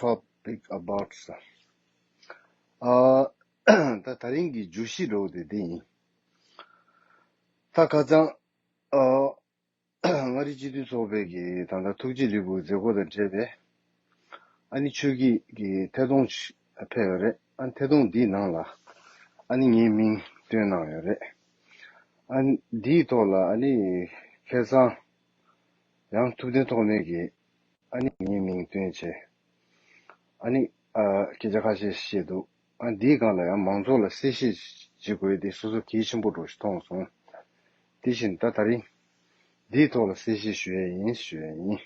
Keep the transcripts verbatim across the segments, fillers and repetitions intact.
topic about ས། ཨ། ད་དེ་རིང་གི་བརྗོད་གཞི་འདྲ་བོ་དེ་འདི་ཡིན། ད་ཁ་སང་། ཨ། མངའ་རིས་སྤྱི་འཐུས་ཚོགས་པའི་གི་ད་ལྟ་ཐུགས་རྗེ་ལེགས་འབུལ་མཛད་སྒོ་དང་འབྲེལ་བའི་ཨ་ནི་ཆོས་སྐྱིད་ཀྱི་ཐད་གཏོང་ཞིག་ཕེབས་ཡོད་རེད། ཨ་ནི་ཐད་གཏོང་འདིའི་ནང་ལ་ཨ་ནི་ངའི་མིང་བཏོན་གནང་ཡོད་རེད། ཨ་ནི་འདིའི་ཐོག་ལ་ཨ་ནི་ཁ་སང་ཡང་ཐུབ་བསྟན་ཐོགས་མེད་ཀྱིས་ཨ་ནི་ངའི་མིང་བཏོན་བྱས། ཨ་ནི། ཨ། སྐད་ཆ་ཁ་ཤས་བཤད་འདུག་ཨ། འདིའི་སྒང་ལ་ཡང་མང་ཚོགས་ལ་གསལ་བཤད་བྱེད་དགོས་དེ་སོ་སོ་གལ་ཆེན་པོ་འདྲ་ཞིག་མཐོང་སོང་། དེ་བཞིན་ད་དེ་རིང་འདིའི་ཐོག་ལ་གསལ་བཤད་ཞུ་ཡས་ཡིན་ཞུ་ཡས་ཡིན།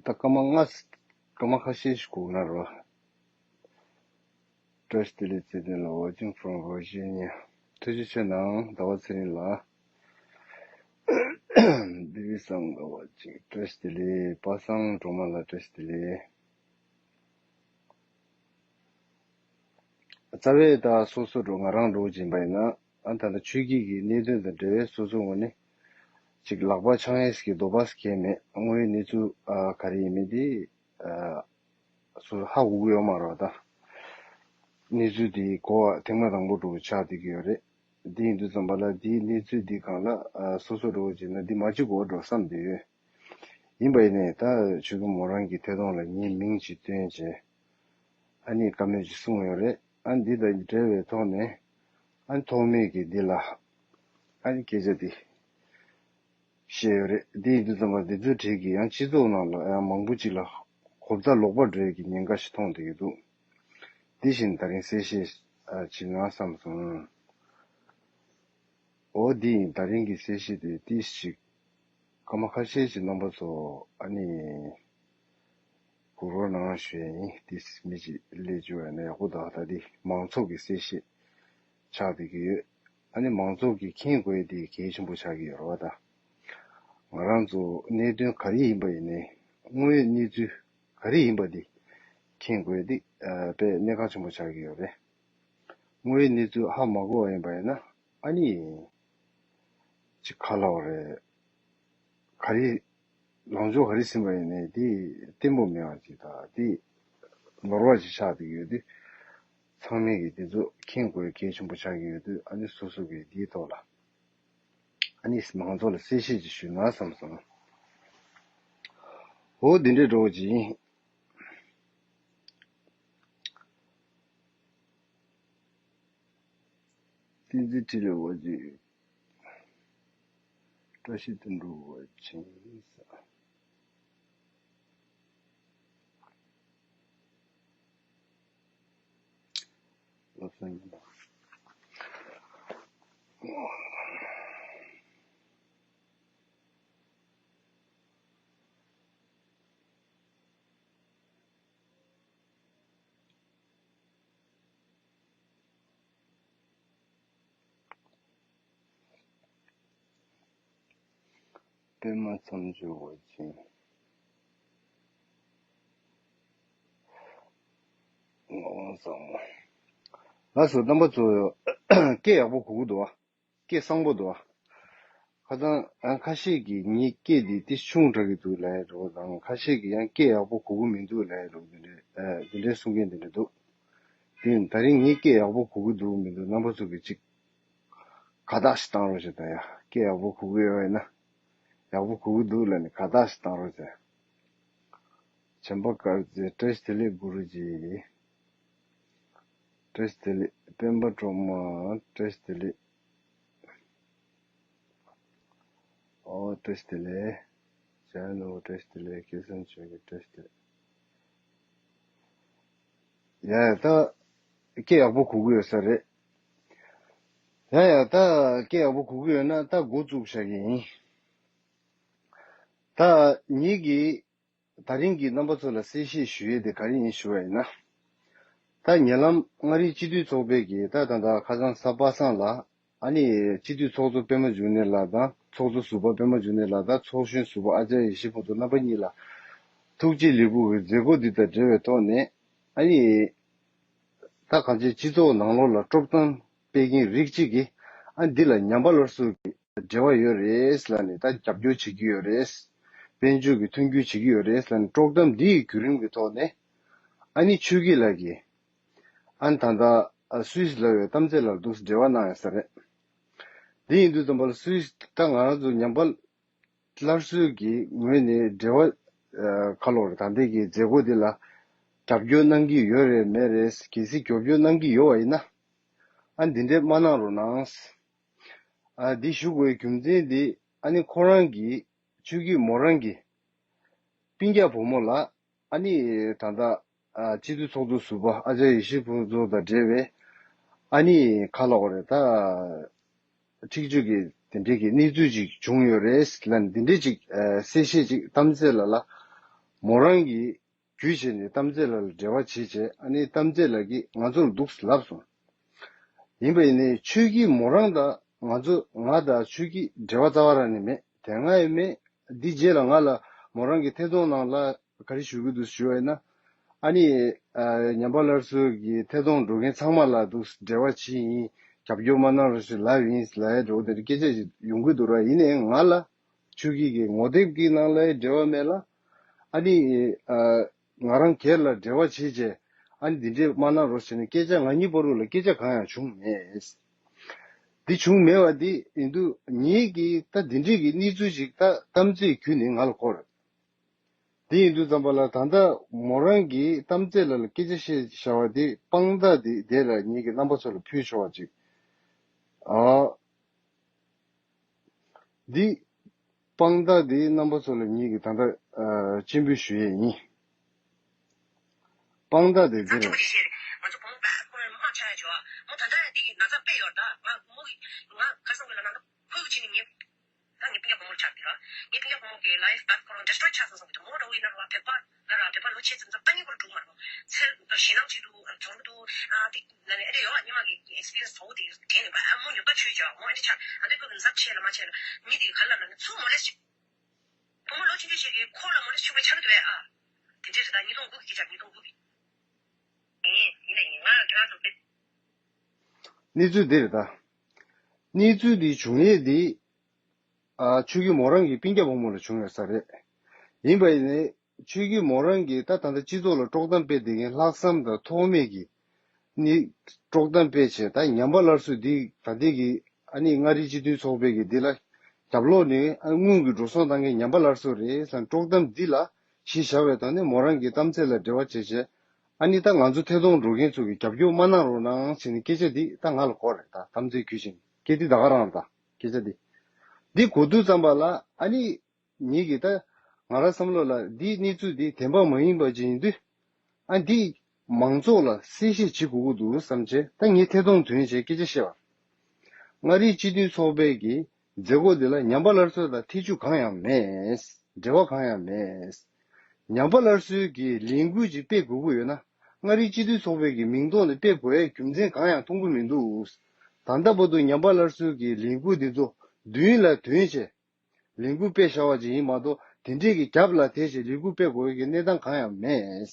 ད་སྐར་མ་ལྔ། སྐར་མ་ཁ་ཤས་ཤིག་སྒུག་ན་རོགས། བཀྲ་ཤིས་བདེ་ལེགས་ཚེ་བརྟན་ལགས། Watching from Virginia. ཐུགས་རྗེ་ཆེ་གནང་། ཟླ་བ་ཚེ་རིང་ལགས། བི་བི་སང་ལགས། Watching. བཀྲ་ཤིས་བདེ་ལེགས། པ་སངས་སྒྲོལ་མ་ལགས། བཀྲ་ཤིས་བདེ་ལེགས། རྩ་བའི་ད་སོ་སོ་འགྲོ་ང་རང་འགྲོ་བཞིན་པ་ཡིན་ན། ཨ། ད་ལྟ་ཆོས་སྐྱིད་ཀྱི་གནད་དོན་དང་འབྲེལ་བའི་སོ་སོ་ངོས་ནས་ཅིག་ལག་པ་འཆང་ཡས་ཀྱི་འདོད་པ་སྐྱེས་མེད། དངོས་ཡོད་གནས་ཚུལ། ཨ། ག་རེ་ཡིན་མིན་དེ། ཨ། སོ་སོ་ཧ་གོ་གི་ཡོད་མ་རེད་པ། ད་གནས་ཚུལ་དེ་གོ་བ་ཐེངས་མ་དང་པོ་འདྲ་བོ་ཆགས་བསྡད་ཀྱི་ཡོད་རེད། དེ་ཡིན་དུས་ཙམ་པ་ལ་དེའི་གནས་ཚུལ་འདི་སྒང་ལ། ཨ། སོ་སོ་འདྲ་བོ་བྱས་ན་འདི་མ་བྱེད་དགོས་འགྲོ་བསམ་བསྡད་ཡོད། ཡིན་པ་ཡིན་ནའི་ད་ཆོས་སྐྱིད་མོ་རང་གི་ཐད་གཏོང་ལ་ངའི་མིང་ཅིག་བཏོན་བྱས། ཨ་ནི་བཀའ་མོལ་ཅིག་གསུངས་ཡོད་རེད། ཨ། འདི་དང་འབྲེལ་བའི་ཐོག་ནས་ཨ་ནི་ཐོགས་མེད་ཀྱིས་འདི་ལ་ཨ་ནི་སྐད་ཆ་འདི་བཤད་ཡོད་རེད། འདི་ཡིན་དུས་ཙམ་པ་འདི་ཚོའི་གྲས་ཀྱིས་ཡང་སྤྱི་ཚོགས་ནང་ལ་ཡང་མང་པོ་ཅིག་ལ་གོ་བརྡ་ལོག་པ་འགྲོ་ཡས་ཀྱི་ཉེན་ཁ་ཞིག་མཐོང་བསྡད་ཀྱི་འདུག་དེ་བཞིན་ད་རིང་གསལ་བཤད་བྱེད་ན་བསམ་སོང་། འོ། འདི་ཡིན། ད་རིང་གི་གསལ་བཤད་དེ་ཏིས་ཞིག་སྐར་མ་ཁ་ཤས་ཤིག་རྣམ་པ་ཚོ་ཨ་ནི་གུ་རོ་ནང་ཞུ་ཡས་ཡིན། ཏིས་མི་ཅིག་སླེབས་བཅུག་ཡ་ན་ཡག་པོ་འདུག་ད་འདི་མང་ཚོགས་ཀྱི་གསལ་བཤད་ཆགས་བསྡད་ཀྱི་ཡོད། ཨ་ནི་མང་ཚོགས་ཀྱིས་མཁྱེན་དགོས་ཡ་དེ་གལ་ཆེན་པོ་ཆགས་ཀྱི་ཡོད་རེད་པ། ད་ང་རང་ཚོ་གནད་དོན་ག་རེ་ཡིན་པ་ཡིན་ནའི་དངོས་ཡོད་གནས་ཚུལ་ག་རེ་ཡིན་པ་དེ་མཁྱེན་དགོས་ཡ་དེ་དཔེ་གནད་འགག་ཆེན་པོ་ཆགས་ཀྱི་ཡོད་རེད། དངོས་ཡོད་གནས་ཚུལ་ཧ་མ་གོ་བ་ཡིན་པ་ཡིན་ན་ཨ་ནི་ཅིག་ག་རེ་ལབ་དགོས་རེད། ག་རེ། ལངས་ཕྱོགས་ག་རེ་ཟིན་པ་ཡིན་ནའི་དེ་བརྟན་པོ་མེད་པ་ཅིག་དང་དེ་ནོར་བ་ཅིག་ཆགས་བསྡད་ཀྱི་ཡོད་དུས། ཚང་མས་ཀྱིས་དེ་ཚོ་མཁྱེན་དགོས་གལ་ཆེན་པོ་ཆགས་ཀྱི་ཡོད་དུས། ཨ་ནི་སོ་སོ་གིས་དེའི་ཐོག་ལ་ཨ་ནི་མང་ཚོགས་ལ་གསལ་བཤད་ཅིག་ཞུས་ན་བསམ་སོང་། འོ། འདི་འདྲའི་འགྲོ་བ་ཅིག་ཡིན། བསྟན་འཛིན་འཕྲིན་ལས་དབང་ཕྱུག་བཀྲ་ཤིས་དོན་གྲུབ་དབང་ཕྱུག་ས། བློ་བཟང་ཡིན་པ། པད་མ་མཚམས་སྦྱོར་བ་ཅན། ངག་དབང་བཟང་མོ། ལགས་སོ། རྣམ་པ་ཚོ་སྐད་ཡག་པོ་གོ་གི་འདུག་པ། སྐད་གསང་པོ་འདུག་པ། ཁ་སང་ཡང་ཁ་ཤས་ཀྱིས་ངའི་སྐད་འདི་ཏིས་ཆུང་དྲགས་ཀྱི་འདུག་ལབ་ཡ་འདྲ་བོ་དང་། ཁ་ཤས་ཀྱིས་ཡང་སྐད་ཡག་པོ་གོ་གི་མི་འདུག་ལབ་ཡ་འདྲ་བོ་འདི་འདྲའི། ཨ། འདི་འདྲའི་གསུང་མཁན་འདི་འདྲ་འདུག་དེ་ཡིན་ད་རིང་ངའི་སྐད་ཡག་པོ་གོ་གི་འདུག་མི་འདུག་རྣམ་པ་ཚོ་གིས་ཅིག་དགའ་རྟགས་ཤིག་བཏང་རོགས་བྱེད་དང་། ཡ། སྐད་ཡག་པོ་གོ་གི་ཡོད་པ་ཡིན་ན། ཡག་པོ་གོ་གི་འདུག་ལབ་ནས་དགའ་རྟགས་ཤིག་བཏང་རོགས་བྱེད། བྱམས་པ་དཀར་མཛེས་བཀྲ་ཤིས་བདེ་ལེགས་གུ་རུ་ཇི། བཀྲ་ཤིས་བདེ་ལེགས། སྤེན་པ་སྒྲོལ་མ། བཀྲ་ཤིས་བདེ་ལེགས། ཨོ། བཀྲ་ཤིས་བདེ་ལེགས། ཇ་ནུ། བཀྲ་ཤིས་བདེ་ལེགས། སྐལ་བཟང་ཆོས་སྐྱིད། བཀྲ་ཤིས་བདེ་ལེགས། ཡ་ཡ། ད་སྐད་ཡག་པོ་གོ་གི་ཡོད་ས་རེད། ཡ་ཡ། ད་སྐད་ཡག་པོ་གོ་གི་ཡོད་ན་ད་འགོ་བཙུགས་བཞག་གི་ཡིན། ད་ངེད་ཀྱིས་ད་རིང་གི་རྣམ་པ་ཚོ་ལ་གསལ་བཤད་ཞུ་ཡས་དེ་ག་རེ་ཡིན་ཞུ་བ་ཡིན་ན། ད་ཉེ་ལམ་མངའ་རིས་སྤྱི་འཐུས་ཚོགས་པའི་གི། ད་ད་ད་ཁ་སང་གཟའ་པ་སངས་ལ་ཨ་ནི་སྤྱི་འཐུས་ཚོགས་གཙོ་པད་མ་འབྱུང་གནས་ལགས་དང་། ཚོགས་གཙོ་ཟུར་པ་པད་མ་འབྱུང་གནས་ལགས་དང་། ཚོགས་གཞོན་ཟུར་པ་ཨ་ཅརྱ་ཡེ་ཤེས་ཕུན་ཚོགས་རྣམ་པ་གཉིས་ལ་ཐུགས་རྗེ་ལེགས་འབུལ་གྱི་མཛད་སྒོ་འདི་དང་འབྲེལ་བའི་ཐོག་ནས། ཨ་ནི་ད་གང་ཅི་སྤྱི་ཚོགས་ནང་ལོགས་ལ་དཀྲོག་གཏམ་སྤེལ་མཁན་རིགས་གཅིག་གིས། ཨ། འདི་ལ་ཉམས་པ་སློབ་གསོ་གི་ འབྲེལ་བ་ཡོད་རེད་ལབ་ནས་ད་རྒྱབ་སྐྱོར་བྱེད་ཀྱི་ཡོད་རེད། དཔལ་འབྱོར་གྱི་མཐུན་འགྱུར་བྱེད་ཀྱི་ཡོད་རེད་ལབ་ནས་དཀྲོག་གཏམ་འདི་ཡི་བརྒྱུད་རིམ་གྱི་ཐོག་ནས་ཨ་ནི་ཆོས་སྐྱིད་ལགས་ཀྱིས་ཨ་ནི་ད་ལྟ་སུད་སི་ལབ་པའི་གཏམ་ཚེ་ལགས་འདུག་འབྲེལ་བ་གནང་ཡོད་ས་རེད། འདི་ཡིན་དུས་ཙམ་པ་ལ་སུད་སི་ད་ང་རང་ཚོ་ཉམས་པ་སླར་གསོའི་གི་ངོས་ནས་འབྲེལ་བ་ཁ་ལོ་རེད། ད་ལྟའི་གི་མཛད་སྒོ་འདི་ལ་རྒྱབ་སྐྱོར་གནང་གི་ཡོད་རེད་མེད་རེད། གལ་སྲིད་རྒྱབ་སྐྱོར་གནང་གི་ཡོད་པ་ཡིན་ན་ཨ་འདི་འདྲས་མ་གནང་རོགས་གནང་། ཨ་འདི་ཞུ་དགོས་རྒྱུ་མཚན་འདི་ཨ་ནི་ཁོ་རང་གི་ཆོས་སྐྱིད་མོ་རང་གི་སྤུན་ཀྱག་བུ་མོ་ལ་ཨ་ནི་ད་ལྟ་ཨ་སྤྱི་འཐུས་ཚོགས་གཙོ་ཟུར་པ་ཨ་ཅག་ཡེ་ཤེས་ཕུན་ཚོགས་དང་འབྲེལ་བའི་ཨ་ནི་ཁ་ལོག་རེད་ད། འཁྲིག་སྤྱོད་ཀྱི་དེ་འདྲའི་གི་གནས་ཚུལ་ཅིག་བྱུང་ཡོད་རེད་ལབ་ནས་དེ་འདྲའི་ཅིག་ཨ་གསལ་བཤད་ཅིག་གཏམ་ཚེ་ལགས་ལ་མོ་རང་གིས་བརྒྱུད་བྱས་ནས་གཏམ་ཚེ་ལགས་ལ་འབྲེལ་བ་བྱེད་བྱས་ཨ་ནི་གཏམ་ཚེ་ལགས་ཀྱིས་ང་ཚོ་ལ་འདུག་ལབ་སོང་། ཡིན་པ་ཡིན་ནའི་ཆོས་སྐྱིད་མོ་རང་དང་ང་ཚོ་ང་དང་ཆོས་སྐྱིད་འབྲེལ་བ་རྩ་བ་རང་ནས་མེད། དེ་སྔ་ཡང་མེད། འདི་རྗེས་ལ་ང་ལ་མོ་རང་གི་ཐད་གཏོང་ནང་ལ་ག་རེ་ཞུ་གི་འདུག་ཞུ་བ་ཡིན་ན། ཨ་ནི་ཨ་ཉམས་པ་སླར་གསོ་གི་ཐད་གཏོང་འགྲོ་མཁན་ཚང་མ་ལ་འདུག་འབྲེལ་བ་བྱེད་ཡིན། རྒྱབ་སྐྱོར་མ་གནང་རོགས་ཞེས་ལབ་ཡིན་ལབ་ཡ་འགྲོ་དེ་སྐད་ཆ་ཞིག་ཡོང་གི་འདུག་ར། ཡིན་ནའི་ང་ལ་ཆོས་སྐྱིད་ཀྱི་ངོ་དེབ་ཀྱི་ནང་ལ་འབྲེལ་བ་མེད་ལ། ཨ་ནི་ཨ་ང་རང་སྒེར་ལ་འབྲེལ་བ་བྱེད་བྱས་ཨ་ནི་འདི་འདྲས་མ་གནང་རོགས་ཞེས་ནས་སྐད་ཆ་ང་གཉིས་བར་དུ་ལ་སྐད་ཆ་གང་ཡང་བྱུང་མེད། འདི་བྱུང་མེད་པ་འདི་ཡིན་དུས་ངེད་ཀྱིས་ད་འདི་འདྲས་ཀྱི་གནས་ཚུལ་ཞིག་ད་གཏམ་ཚེ་བརྒྱུད་ནས་ང་ལ་གོ་རེད། དེ་ཡིན་དུས་ཙམ་པ་ལ་ད་ལྟ་མོ་རང་གིས་གཏམ་ཚེ་ལགས་ལ་སྐད་ཆ་བཤད་བཞག་པ་དེ་དཔང་རྟགས་དེ་དེ་ལ་ངེད་ཀྱི་རྣམ་པ་ཚོ་ལ་ཕུལ་ཆོག་པ་ཅིག་ཨ། འདི་དཔང་རྟགས་དེ་རྣམ་པ་ཚོ་ལ་ངེད་ཀྱི་ད་ལྟ་ཨ་སྤྱན་འབུལ་ཞུ་ཡས་ཡིན། དཔང་རྟགས་དེ་འདི་རེད། ང་ཚོ་བུ་མོ་པ་ཁོ་རང་མ་ཆགས་ཡ་བྱོས་ཨ། མོ་ད་ལྟ་ཡ་འདི་གི་ན་ཚ་དཔེ་ཡོད་ད། ང་མོ་གི་ང་ཁ་སང་གི་ལ་ན་ད་ཁོའི་གི་ཕྱི་ནས་ངས། ད་ངའི་སྤུན་ཀྱག་བུ་མོར་ཆགས་འདུག་ར། ངའི་སྤུན་ཀྱག་བུ་མོ་གི་ལའིཕ་པ་ཁོ་རང་ཌི་སི་ཊོའི་ཆགས་སོང་བསམ་གྱི་འདུག་མོ་འདྲ་བོ་ཡིན་ན་ར་བོད་པ་ལ་ར་བོད་པ་ལོ་ཆེ་ཙམ་ཙམ་ལྟ་ཉན་ཁོ་ར་འགྲོ་གི་མ་རེད་མོ། ཚེ་འདི་ཞེད་སྣང་བྱེད་འདུག་ཚོར་གི་འདུག་ཨ་དེ་ལ་ནི་ཨེ་རེད་ཡོད་ཨ་ཉི་མ་གི་ཨེག་སི་པི་རི་ཡན་སི་གྲོགས་པོ་དེ་དྲན་ནས་པ་ཨ་མོ་ཉོབ་ད་ཆོས་བྱ་མོ་ཨ་ནི་ཆགས་ཨ་འདི་ཁོ་གི་མཛའ་ཆེ་ལ་མ་ཆེ་ལ་མི་དེ་ག་ལ་ལ་ནི་ཚུར་མོ་ལེ་ཞིག་བུ་མོ་ལོ་ཆུང་ཆུང་ཞིག་གིས་ཁོ་ལ་མོ་ལེ་ཤུགས་པའི་ཆགས་འདུག་པས་ཨ། དེ་འདྲས་རེད་ད་ཉིས་སྟོང་དགུ་གི་སྐད་ཆ་ཉིས་སྟོང་དགུ་གི། ཨེ་ཡིན་ད་ཡིན་ང་ལ་ཁྱེད་རང་ཚོ་དཔེ། གནས་ཚུལ་འདི་རེད་ད། གནས་ཚུལ་འདི་བྱུང་ཡས་འདི། ཨ་ཆོས་སྐྱིད་མོ་རང་གི་སྤུན་ཀྱག་བུ་མོ་ལ་བྱུང་ཡོད་ས་རེད། ཡིན་པ་ཡིན་ནའི་ཆོས་སྐྱིད་མོ་རང་གིས་ད་ད་ལྟ་སྤྱི་ཚོགས་ལ་དཀྲོག་གཏམ་སྤེལ་བསྡད་མཁན་ལྷག་བསམ་དང་ཐོགས་མེད་ཀྱི་ནི་དཀྲོག་གཏམ་སྤེལ་བྱས་ད་ཉམས་པ་སླར་གསོ་འདི་ད་ལྟའི་གི་ཨ་ནི་མངའ་རིས་སྤྱི་མཐུན་ཚོགས་པའི་གི་འདི་ལ་རྒྱབ་ལོགས་ནས་ཨ་དངུལ་གྱི་འགྲོ་སོང་བཏང་མཁན་ཉམས་པ་སླར་གསོ་རེད་བསམ་དཀྲོག་གཏམ་འདི་ལ་གཞི་བཞག་པའི་ཐོག་ནས་མོ་རང་གི་གཏམ་ཚེ་ལ་འབྲེལ་བ་བྱས་བྱས། ཨ་ནི་ད་ང་ཚོ་ཐད་གཏོང་འགྲོ་མཁན་ཚོ་གི་རྒྱབ་སྐྱོར་མ་གནང་རོགས་གནང་བྱས་ནས་སྐད་ཆ་འདི་ད་ང་ལ་གོ་རེད་ད་གཏམ་ཚེ་གུས་ཤིང་སྐད་འདི་ད་ག་རང་ད་སྐད་ཆ་འདི། འདི་གོ་དུས་ཙམ་པ་ལ་ཨ་ནི་ངེད་ཀྱི་ད་ང་རང་བསམ་བློ་ལ་འདིའི་གནས་ཚུལ་འདི་བདེན་པ་མ་ཡིན་པ་ཅིག་ཡིན་དུས་ཨ་འདི་མང་ཚོགས་ལ་གསལ་བཤད་བྱེད་དགོས་ཀྱི་འདུག་བསམ་བྱས་ད་ངས་ཐད་གཏོང་དོན་བྱས་སྐད་ཆ་བཤད་པ། མངའ་རིས་སྤྱི་མཐུན་ཚོགས་པའི་གི་མཛད་སྒོ་འདི་ལ་ཉམས་པ་སླར་གསོ་དང་ཐེ་བྱུས་གང་ཡང་མེད། འབྲེལ་བ་གང་ཡང་མེད། ཉམས་པ་སླར་གསོའི་གི་ལས་འགུལ་ཅིག་སྤེལ་དགོས་ཀྱི་ཡོད་ན་མངའ་རིས་སྤྱི་མཐུན་ཚོགས་པའི་གི་མིང་ཐོག་ནས་སྤེལ་དགོས་ཡའི་རྒྱུ་མཚན་གང་ཡང་མཐོང་གི་མི་འདུག་ད་ལྟ་བར་དུ་ཉམས་པ་སླར་གསོའི་གི་ལས་འགུལ་འདི་ཚོ་མདུན་ལ་དོན་བྱས། ལས་འགུལ་སྤེལ་བཞག་པ་ཅིག་ཡིན་མ་གཏོགས་དེ་འདྲས་ཀྱི་རྒྱབ་ལ་དེད་བྱས་ལས་འགུལ་སྤེལ་དགོས་ཀྱི་གནས་སྟངས་གང་ཡང་མེད།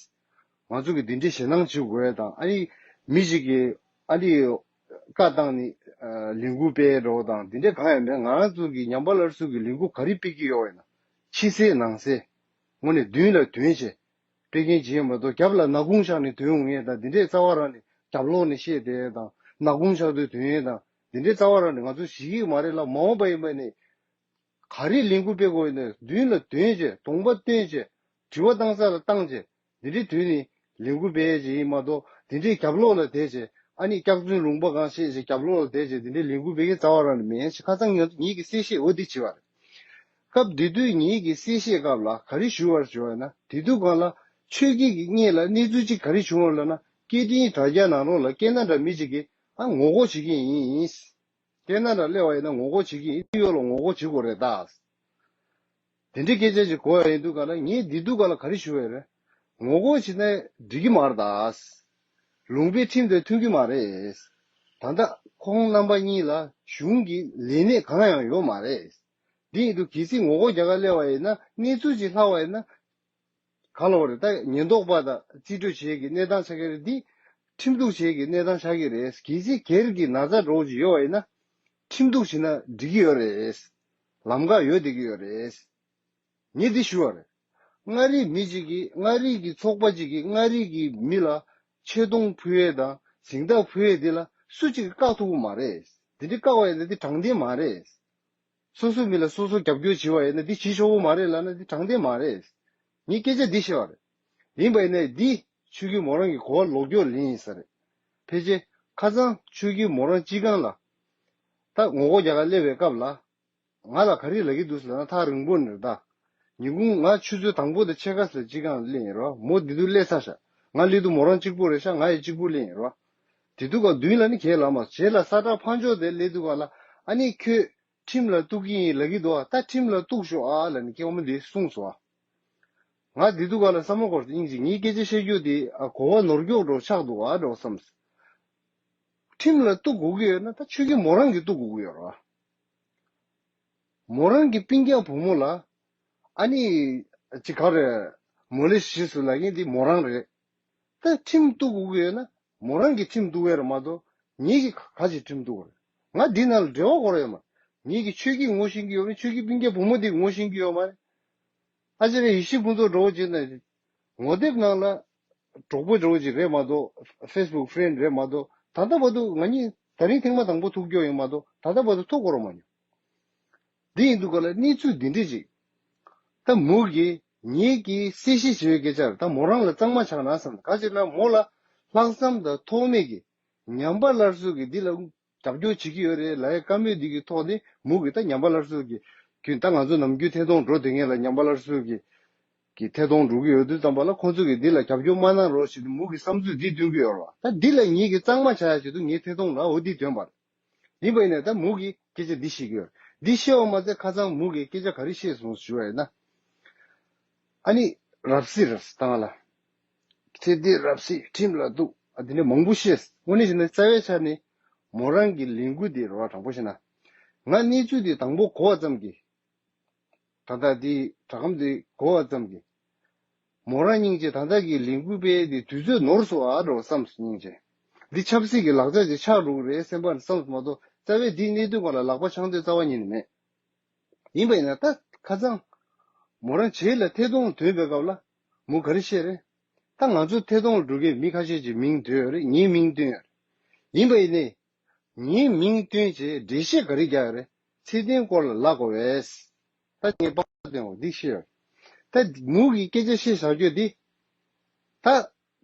ང་ཚོ་གི་འདི་འདྲས་ཞེད་སྣང་བྱེད་དགོས་ཡ་དང་ཨ་ནི་མི་ཞིག་གིས་ཨ་ནི་བཀའ་བཏང་ནས་ལས་འགུལ་སྤེལ་འགྲོ་དང་འདི་འདྲས་གང་ཡང་མེད། ང་རང་ཚོ་གི་ཉམས་པ་སླར་གསོ་གི་ལས་འགུལ་ག་རེ་སྤེལ་གྱི་ཡོད་པ་ཡིན་ན་ཕྱི་གསལ་ནང་གསལ་དངོས་གནས་མདུན་ལ་དོན་བྱས་སྤེལ་མཁན་ཅིག་ཡིན་མ་གཏོགས་རྒྱབ་ལ་ནག་ཁུང་བཞག་ནས་དོན་འོང་ཡས་དང་འདི་འདྲས་རྩ་བ་རང་ནས་རྒྱབ་ལོགས་ནས་བཤད་བསྡད་ཡས་དང་ནག་ཁུང་བཞག་དུས་དོན་ཡས་དང་འདི་འདྲས་རྩ་བ་རང་ནས་ང་ཚོ་ཞིག་གི་མ་རེད་ལ་མ་འོངས་པ་ཡིན་པ་ནས། ག་རེ་ལས་འགུལ་སྤེལ་དགོས་ཡིན་ན་མདུན་ལ་དོན་བྱས་གདོང་པ་སྟོན་བྱས་དྲི་བ་བཏང་ས་ལ་བཏང་བྱས་འདི་འདྲའི་དུས་ནི་ལས་འགུལ་སྤེལ་ཡས་ཅིག་ཡིན་མ་གཏོགས་དེ་འདྲའི་རྒྱབ་ལོགས་ལ་བསྡད་བྱས་ཨ་ནི་སྐྱག་རྫུན་ལུང་པ་གང་བཤད་བྱས་རྒྱབ་ལོགས་ལ་བསྡད་བྱས་དེ་འདྲའི་ལས་འགུལ་སྤེལ་མཁན་རྩ་བ་རང་ནས་མེད་ཞེས་ཁ་སང་ངས་ངེད་ཀྱི་གསལ་བཤད་འོ་འདི་བྱས་པ་རེད། སྐབས་དེ་དུས་ངེད་ཀྱི་གསལ་བཤད་སྐབས་ལ་ག་རེ་ཞུ་བར་བྱས་པ་ཡིན་ན་དེ་དུས་སྒང་ལ་ཆོས་སྐྱིད་ཀྱི་སྔོན་ལ་གནས་ཚུལ་གཅིག་ག་རེ་བྱུང་བ་ལབ་ན་སྐད་འཕྲིན་དྲ་རྒྱ་ནང་ལོགས་ལ་སྐད་སྣ་འདྲ་མི་གཅིག་གིས་ཨ་ངོ་རྒོལ་བྱེད་ཀྱི་ཡིན། སྐད་སྣ་འདྲ་སླེབས་པ་ཡིན་ན་ངོ་རྒོལ་བྱེད་ཀྱི་ཡིན་དེ་ཡོད་ལ་ངོ་རྒོལ་བྱེད་དགོས་རེད་ད། དེ་འདྲའི་སྐད་ཆ་ཅིག་གོ་ཡ་ཡིན་དུས་ག་ལ་ངས་འདི་དུས་ག་ལ་ག་རེ་ཞུ་བ་རེད། ངོ་རྒོལ་བྱེད་ན་འགྲིག་གི་མ་རེད་ད། ལུང་པའི་ཁྲིམས་དེ་མཐུན་གྱི་མ་རེད། ད་ལྟ་ཁོང་རྣམ་པ་གཉིས་ལ་གཞུང་གི་ལས་གནས་གང་ཡང་ཡོད་མ་རེད། འདི་ཡིན་དུས་གལ་སྲིད་ངོ་རྒོལ་རྒྱག་ག་སླེབས་པ་ཡིན་ན་གནས་ཚུལ་ཅིག་ལྷག་པ་ཡིན་ན། ག་ལ་བ་རེད་ད་ཉེན་རྟོག་པ་དང་རྩིས་སྤྲོད་བྱེད་ཀྱི་གནས་སྟངས་ཆགས་ཀྱི་རེད་འདི། ཁྲིམས་གཏུག་བྱེད་ཀྱི་གནས་སྟངས་ཆགས་ཀྱི་རེད། གལ་སྲིད་སྒེར་གྱི་ན་ཚ་འདྲ་བོ་ཅིག་ཡོད་པ་ཡིན་ན། ཁྲིམས་གཏུག་བྱས་ན་འགྲིག་གི་ཡོད་རེད། ལམ་ཁ་ཡོད་བསྡད་ཀྱི་ཡོད་རེད། ངས་འདི་ཞུ་བ་རེད། མངའ་རིས་མི་གཅིག་གིས་མངའ་རིས་ཀྱི་ཚོགས་པ་གཅིག་གིས་མངའ་རིས་ཀྱི་མི་ལ་ཆེ་མཐོང་ཕུལ་ཡས་དང་གཟེངས་རྟགས་ཕུལ་ཡས་འདི་ལ་སུ་གཅིག་གིས་བཀག་ཐུབ་ཀྱི་མ་རེད། འདི་འདྲ་བཀག་པ་ཡིན་ན་འདི་དྲང་བདེན་མ་རེད། སོ་སོའི་མི་ལ་སོ་སོ་རྒྱབ་སྐྱོར་བྱེད་པ་ཡིན་ན་འདི་བྱེད་ཆོག་གི་མ་རེད་ལབ་ན་འདི་དྲང་བདེན་མ་རེད། ངས་སྐད་ཆ་འདི་བཤད་པ་རེད། ཡིན་པ་ཡིན་ནའི་འདི་ཆོས་སྐྱིད་མོ་རང་གི་གོ་བ་ལོག་སྐྱོར་ལེན་ཡིན་ས་རེད། ཕལ་ཆེར་ཁ་སང་ཆོས་སྐྱིད་མོ་རང་སྤྱི་ཁང་ལ། ད་ངོ་རྒོལ་རྒྱག་ག་སླེབས་པའི་སྐབས་ལ། ང་ལ་ག་རེ་ལབ་ཀྱི་འདུག་ཟེར་ན་ཐག་རིང་པོ་ནས་རེད་ད། ཉིན་གུང་ང་ཆུ་ཚོད་དང་པོ་དང་ཕྱེད་ཀ་ཙམ་སྤྱི་ཁང་ལ་སླེབས་ཡིན་རོ། མོ་འདི་དུས་སླེབས་ཚར་ཤག་ང་སླེབས་དུས་མོ་རང་གཅིག་པུ་རེད་ཤག་ང་ཡང་གཅིག་པུ་སླེབས་ཡིན་རོ། དེ་དུས་ཀ་མདུན་ལ་ནི་གས་ལ་མ་རྗེས་ལ་ས་བཀྲ་ཕར་ཕྱོགས་དེ་སླེབས་དུས་ཀ་ལ་ཨ་ནི་ཁྱོད་ཁྲིམས་ལ་གཏུག་གི་ཡིན་ལབ་ཀྱི་འདུག་ད་ཁྲིམས་ལ་གཏུག་ཤོག་ཨ་ལབ་ནས་སྐྱེ་བོ་མི་འདིས་གསུངས་སོང་ཨ། ང་འདི་དུས་ཀ་ལ་བསམ་བློ་འཁོར་ཏེ་སྙིང་རྗེ་ངའི་སྐད་ཆ་བཤད་རྒྱུ་དེ་ཨ་གོ་བ་ནོར་འཁྱོག་འགྲོ་ཆགས་འདུག་ཨ་འགྲོ་བསམ། ཁྲིམས་ལ་གཏུག་དགོས་ཀྱི་ཡོད་ན་ད་ཆོས་སྐྱིད་མོ་རང་གིས་གཏུག་དགོས་ཀྱི་ཡོད་རེད་བ། མོ་རང་གི་སྤུན་ཀྱག་བུ་མོ་ལ་ཨ་ནི་ཅི་ག་རེ་མོ་ལེ་ཤི་སུ་ལ་ཡིན་འདི་མོ་རང་རེད། ད་ཁྲིམས་གཏུག་དགོས་ཀྱི་ཡོད་ན་མོ་རང་གིས་ཁྲིམས་གཏུག་ཡས་རེད་མ་གཏོགས་ངེད་ཀྱིས་ག་ག་ཅིག་ཁྲིམས་གཏུག་དགོས་རེད། ང་འདི་ནང་ལ་འབྲེལ་བ་དགོས་རེད་ཡོད་མ་རེད། ངེད་ཀྱིས་ཆོས་སྐྱིད་ངོ་ཤེས་ཀྱི་ཡོད་མ་རེད། ཆོས་སྐྱིད་སྤུན་ཀྱག་བུ་མོ་འདི་ངོ་ཤེས་ཀྱི་ཡོད་མ་རེད། ཨ་ཅེ་རེ་ཡེ་ཤེས་ཕུན་ཚོགས་འགྲོ་བོ་བྱས་ན་ངོ་དེབ་ནང་ལ་གྲོགས་པོ་འགྲོ་བོ་ཅིག་རེད་མ་གཏོགས་ཕེ་སི་བུག་ཕི་རེན་ཌི་རེད་མ་གཏོགས་ད་ལྟ་བར་དུ་ང་གཉིས་ད་རིང་ཐེངས་མ་དང་པོ་ཐུག་རྒྱུ་ཡིན་མ་གཏོགས་ད་ལྟ་བར་དུ་ཐུག་གོ་ར་མ་མྱོང་། འདི་ཡིན་དུས་ག་ལ་གནས་ཚུལ་འདི་འདྲས་ཅིག་ད་མོ་གིས་ངེད་ཀྱིས་གསལ་བཤད་བྱེད་པའི་སྐད་ཆར་ད་མོ་རང་ལ་གཙང་མ་ཆགས་ན་བསམ་ག་ཅིག་ན་མོ་ལ་ལྷག་བསམ་དང་ཐོགས་མེད་ཀྱིས་ཉམས་པ་སླར་གསོ་གི་འདི་ལ་རྒྱབ་སྐྱོར་བྱེད་ཀྱི་ཡོད་རེད་ལབ་ཡ་བཀའ་མོལ་འདི་གི་ཐོག་ནས་མུ་གི་ད་ཉམས་པ་སླར་གསོ་གི་རྒྱུན་ད་ང་ཚོ་ནམ་རྒྱུན་ཐད་གཏོང་འགྲོ་བསྡད་མཁན་ལ་ཉམས་པ་སླར་གསོ་གི་གི་ཐད་གཏོང་འགྲོ་གི་ཡོད་དུས་ཙམ་པ་ལ་ཁོང་ཚོ་གི་འདི་ལ་རྒྱབ་སྐྱོར་མ་གནང་རོགས་ཞེས་མུ་གི་བསམ་ཚུལ་འདི་འདོན་གི་ཡོད་རེད་བ། ད་འདི་ལ་ངེད་ཀྱི་གཙང་མ་བྱ་ཡ་ཆེད་དུ་ངའི་ཐད་གཏོང་ལ་འོ་འདི་འདོན་པ་རེད། ཡིན་པ་ཡིན་ནའི་ད་མུ་གི་སྐད་ཆ་འདི་བཤད་གི་ཡོད་རེད། འདི་བཤད་པ་མ་ཚད་ཁ་སང་མུ་གི་སྐད་ཆ་ག་རེ་བཤད་སོང་ཞུ་བ་ཡིན་ན། ཨ་ནི་རབ་སྲིད་རེད་ད་ང་ལ། ཚེ་འདི་རབ་སྲིད་ཁྲིམས་ལ་གཏུག་ཨ་དེ་འདྲ་མང་པོ་བཤད། དངོས་གནས་བྱས་ན་རྩ་བའི་ཆ་ནས་མོ་རང་གི་ལས་འགུལ་འདི་རེད་བ། དྲང་པོ་བཤད་ན་ང་གནས་ཚུལ་འདི་དང་པོ་གོ་བ་ཙམ་གྱིས་ད་ལྟ་འདི་དྲ་སྒམ་འདི་གོ་བ་ཙམ་གྱིས་མོ་རང་སྙིང་རྗེ་ད་ལྟ་གི་ལས་འགུལ་སྤེལ་འདི་དུས་ཚོད་ནོར་སོང་ཨ་འགྲོ་བསམ་སོང་སྙིང་རྗེ། འདི་ཆབ་སྲིད་ཀྱི་ལག་ཆ་ཅིག་ཆགས་འགྲོ་གི་རེད་སེམས་པ་ནས་བསམ་སོང་མ་གཏོགས་རྩ་བའི་འདི་གནས་དུས་སྒང་ལ་ལག་པ་འཆང་འདོད་རྩ་བ་ཉིད་ནས་མེད། ཡིན་པ་ཡིན་ན་ད་ཁ་སང་མོ་རང་རྗེས་ལ་ཐད་གཏོང་ཐོན་པའི་སྐབས་ལ་མོ་ག་རེ་བཤད་རེད། ད་ང་ཚོ་ཐད་གཏོང་ལ་འགྲོ་མཁན་མི་ཁ་ཤས་ཀྱི་མིང་འདོན་ཡོད་རེད། ངའི་མིང་བཏོན་ཡོད་རེད། ཡིན་པ་ཡིན་ནའི་ངའི་མིང་བཏོན་བྱས་འགྲེལ་བཤད་ག་རེ་རྒྱག་ཡོད་རེད། ཚེ་བརྟན་སྐོར་ལ་ལབ་དགོས་པས། ད་ངས་པར་བཏོན་འོ་འདི་བཤད་ཡོད་རེད། ད་མོ་གི་སྐད་ཆ་བཤད་བཞག་རྒྱུ་འདི་ད་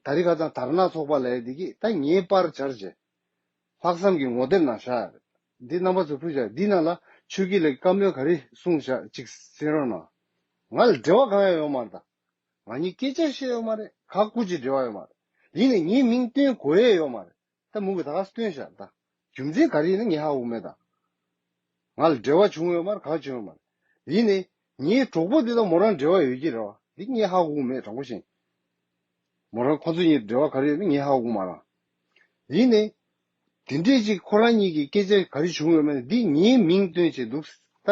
ད་རེས་ཁ་སང་དར་ནག་ཚོགས་པ་ལབ་ཡ་འདི་གིས་ད་ངའི་པར་སྦྱར་བྱས། ལྷག་བསམ་གྱི་ངོ་དེབ་ནང་བཞག་ཡ་རེད། འདི་རྣམ་པ་ཚོ་ཕུལ་བཞག་འདི་ནང་ལ་ཆོས་སྐྱིད་ལགས་ཀྱིས་བཀའ་མོལ་ག་རེ་གསུངས་བཞག་ཅིག་གསན་རོགས་གནང་། ང་ལ་འབྲེལ་བ་གང་ཡང་ཡོད་མ་རེད་ད། ང་གཉིས་སྐད་ཆ་བཤད་ཡོད་མ་རེད། ག་སྐུ་མཁྱེན་འབྲེལ་བ་ཡོད་མ་རེད། ཡིན་ནའི་ངའི་མིང་བཏོན་དགོས་ཡས་ཡོད་མ་རེད། ད་མུ་གི་ད་ག་སེ་བཏོན་བཞག་ད། རྒྱུ་མཚན་ག་རེ་ཡིན་ན་ངས་ཧ་གོ་མེད་ད། ང་ལ་འབྲེལ་བ་བྱུང་ཡོད་མ་རེད། ག་བྱུང་ཡོད་མ་རེད། ཡིན་ནའི་ངའི་གྲོགས་པོ་འདི་དང་མོ་རང་འབྲེལ་བ་ཡོད་ཀྱི་རེད་བ། འདི་ངས་ཧ་གོ་གི་མེད་དྲང་པོ་བཤད། མོ་རང་ཁོ་ཚོ་གཉིས་འབྲེལ་བ་ག་རེ་ཡོད་མེད་ངས་ཧ་གོ་གི་མ་རེད། ཡིན་ནའི། དེ་འདྲས་ཅིག་ཁོ་རང་གཉིས་ཀྱི་སྐད་ཆ་ག་རེ་བྱུང་ཡོད་མེད་འདི་ངའི་མིང་བཏོན་བྱས་འདུག་ད།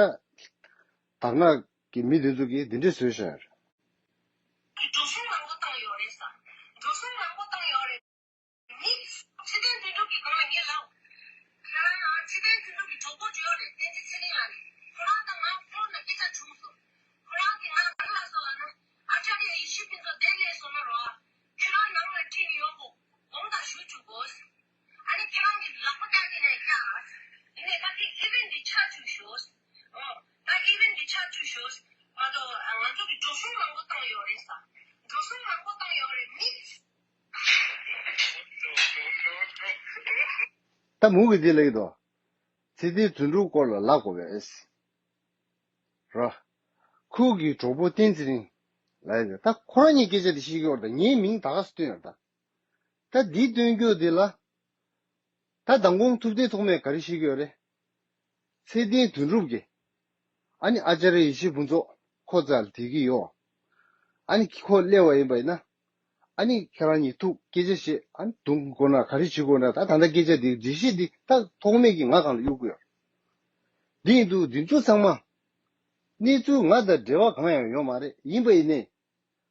དར་ནག་གི་མི་དེ་ཚོ་གིས་འདི་འདྲས་བཟོས་ཤག་འགྲོ་སོང་མང་པོ་བཏང་ཡོད་རེད་ས། འགྲོ་སོང་མང་པོ་བཏང་ཡོད་རེད། མི། ཚེ་བརྟན་དོན་གྲུབ་ཀྱི་སྒང་ལ་ངས་ལབ། ཁྱེད་རང་ཚེ་བརྟན་དོན་གྲུབ་ཀྱི་གྲོགས་པོ་ཅིག་ཡོད་རེད་བསྟན་འཛིན་ཚེ་རིང་ལགས་ནས་ཁོ་རང་དང་ང་ཕོན་ལ་སྐད་ཆ་བྱུང་སོང་། ཁོ་རང་གིས་ང་ལ་ག་རེ་ལབ་སོང་ལབ་ན། ཨ་ཅར་ཡ་ཡེ་ཤེས་ཕུན་ཚོགས་འདིར་སླེབས་སོང་ན་རོ། ཁྱོད་རང་ནང་ལ་ཁྲིད་ཡོང་དགོས། དགོངས་དག་ཞུ་བཅུག་དགོས། ཨ་ནི་ཁྱེད་རང་གིས་ལག་པ་བཀྱག་གི་ནས་བཀྱག་ཡིན་ནས་ད་དེ་ཨི་ཝེན་ཊི་འདི་ཆགས་བཅུག་ཤོག་ཨོ། ད་ཨི་ཝེན་ཊི་འདི་ཆགས་བཅུག་ཤོག་མ་གཏོགས་ང་ཚོ་གིས་འགྲོ་སོང་མང་པོ་བཏང་ཡོད་རེད་ས། འགྲོ་སོང་མང་པོ་བཏང་ཡོད་རེད་མི། ད་མུ་གི་འདི་ལེགས་དོ། ཚེ་བརྟན་དོན་གྲུབ་སྐོར་ལ་ལབ་དགོས་པས། ར། ཁོ་གི་གྲོགས་པོ་བསྟན་འཛིན་རིང་། ལབ་ཡ་ད་ཁོ་རང་གཉིས་སྐད་ཆ་འདི་བཤད་ཀྱི་ཡོད་རེད་ད་ངའི་མིང་ད་ག་སེ་བཏོན་ཡོད་རེད་ད། ད་འདི་སྟོན་རྒྱུ་འདི་ལ། ད་མདང་དགོང་ཐུབ་བསྟན་ཐོགས་མེད་ག་རེ་བཤད་ཀྱི་ཡོད་རེད། ཚེ་བརྟན་དོན་གྲུབ་ཀྱིས། ཨ་ནི་ཨ་ཅར་ཡེ་ཤེས་ཕུན་ཚོགས་ཁོ་རྩ་ལ་དེད་ཀྱི་ཡོད། ཨ་ནི་ཁོ་སླེབས་པ་ཡིན་པ་ཡིན་ན། ཨ་ནི་ཁྱེད་རང་གཉིས་ཐུག་སྐད་ཆ་བཤད་ཨ་ནི་འདུག་དགོས་ན་ག་རེ་བྱེད་དགོས་ན་ད་ད་ལྟ་སྐད་ཆ་འདི་འགྲེལ་བཤད་འདི་ད་ཐོགས་མེད་ཀྱིས་ང་སྒང་ལ་གཡུག་གི་ཡོད། འདི་ཡིན་དུས་འདི་ཚོ་ཚང་མ། གནས་ཚུལ་ང་དང་འབྲེལ་བ་གང་ཡང་ཡོད་མ་རེད་ཡིན་པ་ཡིན་ནའི།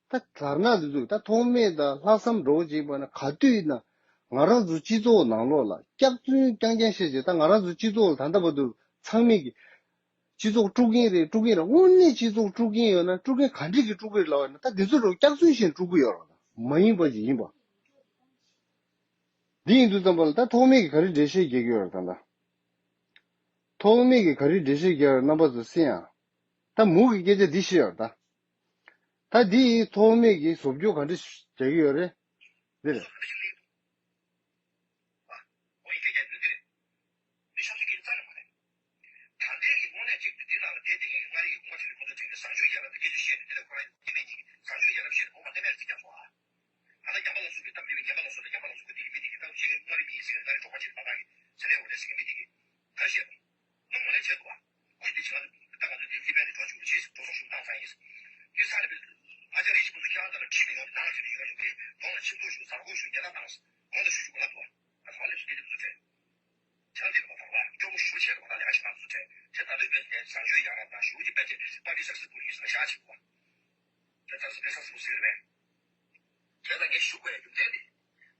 ད་དར་ནག་འདི་ཚོས་ད་ཐོགས་མེད་དང་ལྷག་བསམ་འགྲོ་བྱེད་པ་ན་ག་དུས་ན། ང་རང་ཚོ་སྤྱི་ཚོགས་ནང་ལོགས་ལ་སྐྱག་རྫུན་རྐྱང་རྐྱང་བཤད་བྱས། ད་ང་རང་ཚོ་སྤྱི་ཚོགས་ལ་ད་ལྟ་བར་དུ་ཚང་མས་ཀྱི་སྤྱི་ཚོགས་དཀྲུག་མཁན་རེད། དཀྲུག་མཁན་རེད། དངོས་གནས་སྤྱི་ཚོགས་དཀྲུག་མཁན་ཡོད་ན་དཀྲུག་མཁན་ག་འདྲས་ཀྱིས་དཀྲུག་གི་རེད་ལབ་པ་ཡིན་ན། ད་འདི་ཚོ་རུ་སྐྱག་རྫུན་བཤད་དཀྲུག་གི་ཡོད་རེད། མ་ཡིན་པ་ཅིག་ཡིན་པ། འདི་ཡིན་དུས་ཙམ་པ་ལ་ད་ཐོགས་མེད་ཀྱིས་ག་རེ་འགྲེལ་བཤད་རྒྱག་གི་ཡོད་རེད། ད་ལྟ་ཐོགས་མེད་ཀྱིས་ག་རེ་འགྲེལ་བཤད་རྒྱག་ཡོད་རེད། རྣམ་པ་ཚོ་གསན་ཡ། ད་མུ་གི་སྐད་ཆ་འདི་བཤད་ཡོད་རེད། ད་ད་འདི་ཐོགས་མེད་ཀྱིས་བཟོ་བཅོས་ག་འདྲ་རྒྱག་གི་ཡོད་རེད། འདི་རེད། འོ་ཡིན་སྐད་ཆ་འདི་འདི་རེད། འདི་ཆབ་སྲིད་ཀྱི་རྩ་ནས་མ་རེད། ད་ལྟའི་གི་དངོས་གནས་གཅིག་འདི་ནང་ལ་བསྡད་དེ་ངས་མངའ་རིས་ཀྱི་གོང་མ་ཁྲི་ལ་ཁོང་ཚོ་དྲན་གི་བཟང་སྤྱོད་ཡར་ལ་དེ་སྐད་ཆ་བཤད་ནས། དེ་ལས་ཁོ་རང་སྐྱེ་དམན་གྱིས་བཟང་སྤྱོད་ཡར་ལ་བཤད་ནས་འོ་མ་གཏན་མེད་རྩིས་རྒྱག་སོང་ཨ། ད་ལྟ་ཉམས་པ་ལ་སོགས་པའི་གཏམ་མི་བའི་ཉམས་པ་ལ་སོགས་པའི་ཉམས་པ་ལ་སོགས་པའི་དེ་གི་མི་དེ་གི་ད་ཅིག་མངའ་རིས་མི་ཡིན་ཟེར་ནས་མངའ་རིས་གྲོགས་པ་ཅིག་ད་ལྟ་གི་ཚེ་ལས་འོ་ལས་ཟེར་གི་མི་དེ་གི་ག་རེ་བཤད་དང་། ནུ་མ་ལས་བྱས་འདུག་ཨ། ཁོས་འདི་བྱས་ན་ད་ང་ཚོ་འདི་ལི་པན་ནས་འགྲོ་བཅུག་རེད་ཅེས་འགྲོ་སོང་ཞུ་བཏང་ཚར་ཡིན། འདི་ས་ནས་ཨ་ཅག་རེ་ཞིག་ཁོ་ཚོ་ཁྱེད་རང་ཚོ་ལ་ཁྲིད་མི་ཡོང་ནས་ནང་ལ་བྱས་ནས་ཡོང་ཡོང་གི་གདོང་ལ་ཆིམ་ཐུག་ཞུ་ཟ་རྒོ་ཞུ་ཉེས་ལ་བཏང་། གོང་དུ་ཞུ་ཞུ་གོ་ལ་འདུག་ཨ། ད་ཁོ་ལས་སུ་སྐད་ཆ་འདི་ཚོ་དྲན། ཁྱེད་རང་འདི་ལ་མ་དགོས་པ་སྐྱོ་པོ་ཞུ་བྱས་ལ་མ་ད་ལས་ཀ་ཞིག་གནང་ཚུལ་དྲན། ཁྱེད་ད་ལོའི་དཔེ་དེ་བཟང་སྤྱོད་ཡག་རབ་དང་ཞུ་རྒྱུ་དཔེ་ཆ་པར་ཊི་སག་སེ་སི་ཕུལ་ཡིན་ཟེར་ན་ཤག་ཅིག་གོ། དེ་ལྟར་སེ་དེ་སག་སེ་ཕུལ་ཟེར་གི་རེད། དེ་ལ་ངས་ཞུ་དགོས་ཡ་རྒྱུ་མཚན་དེ།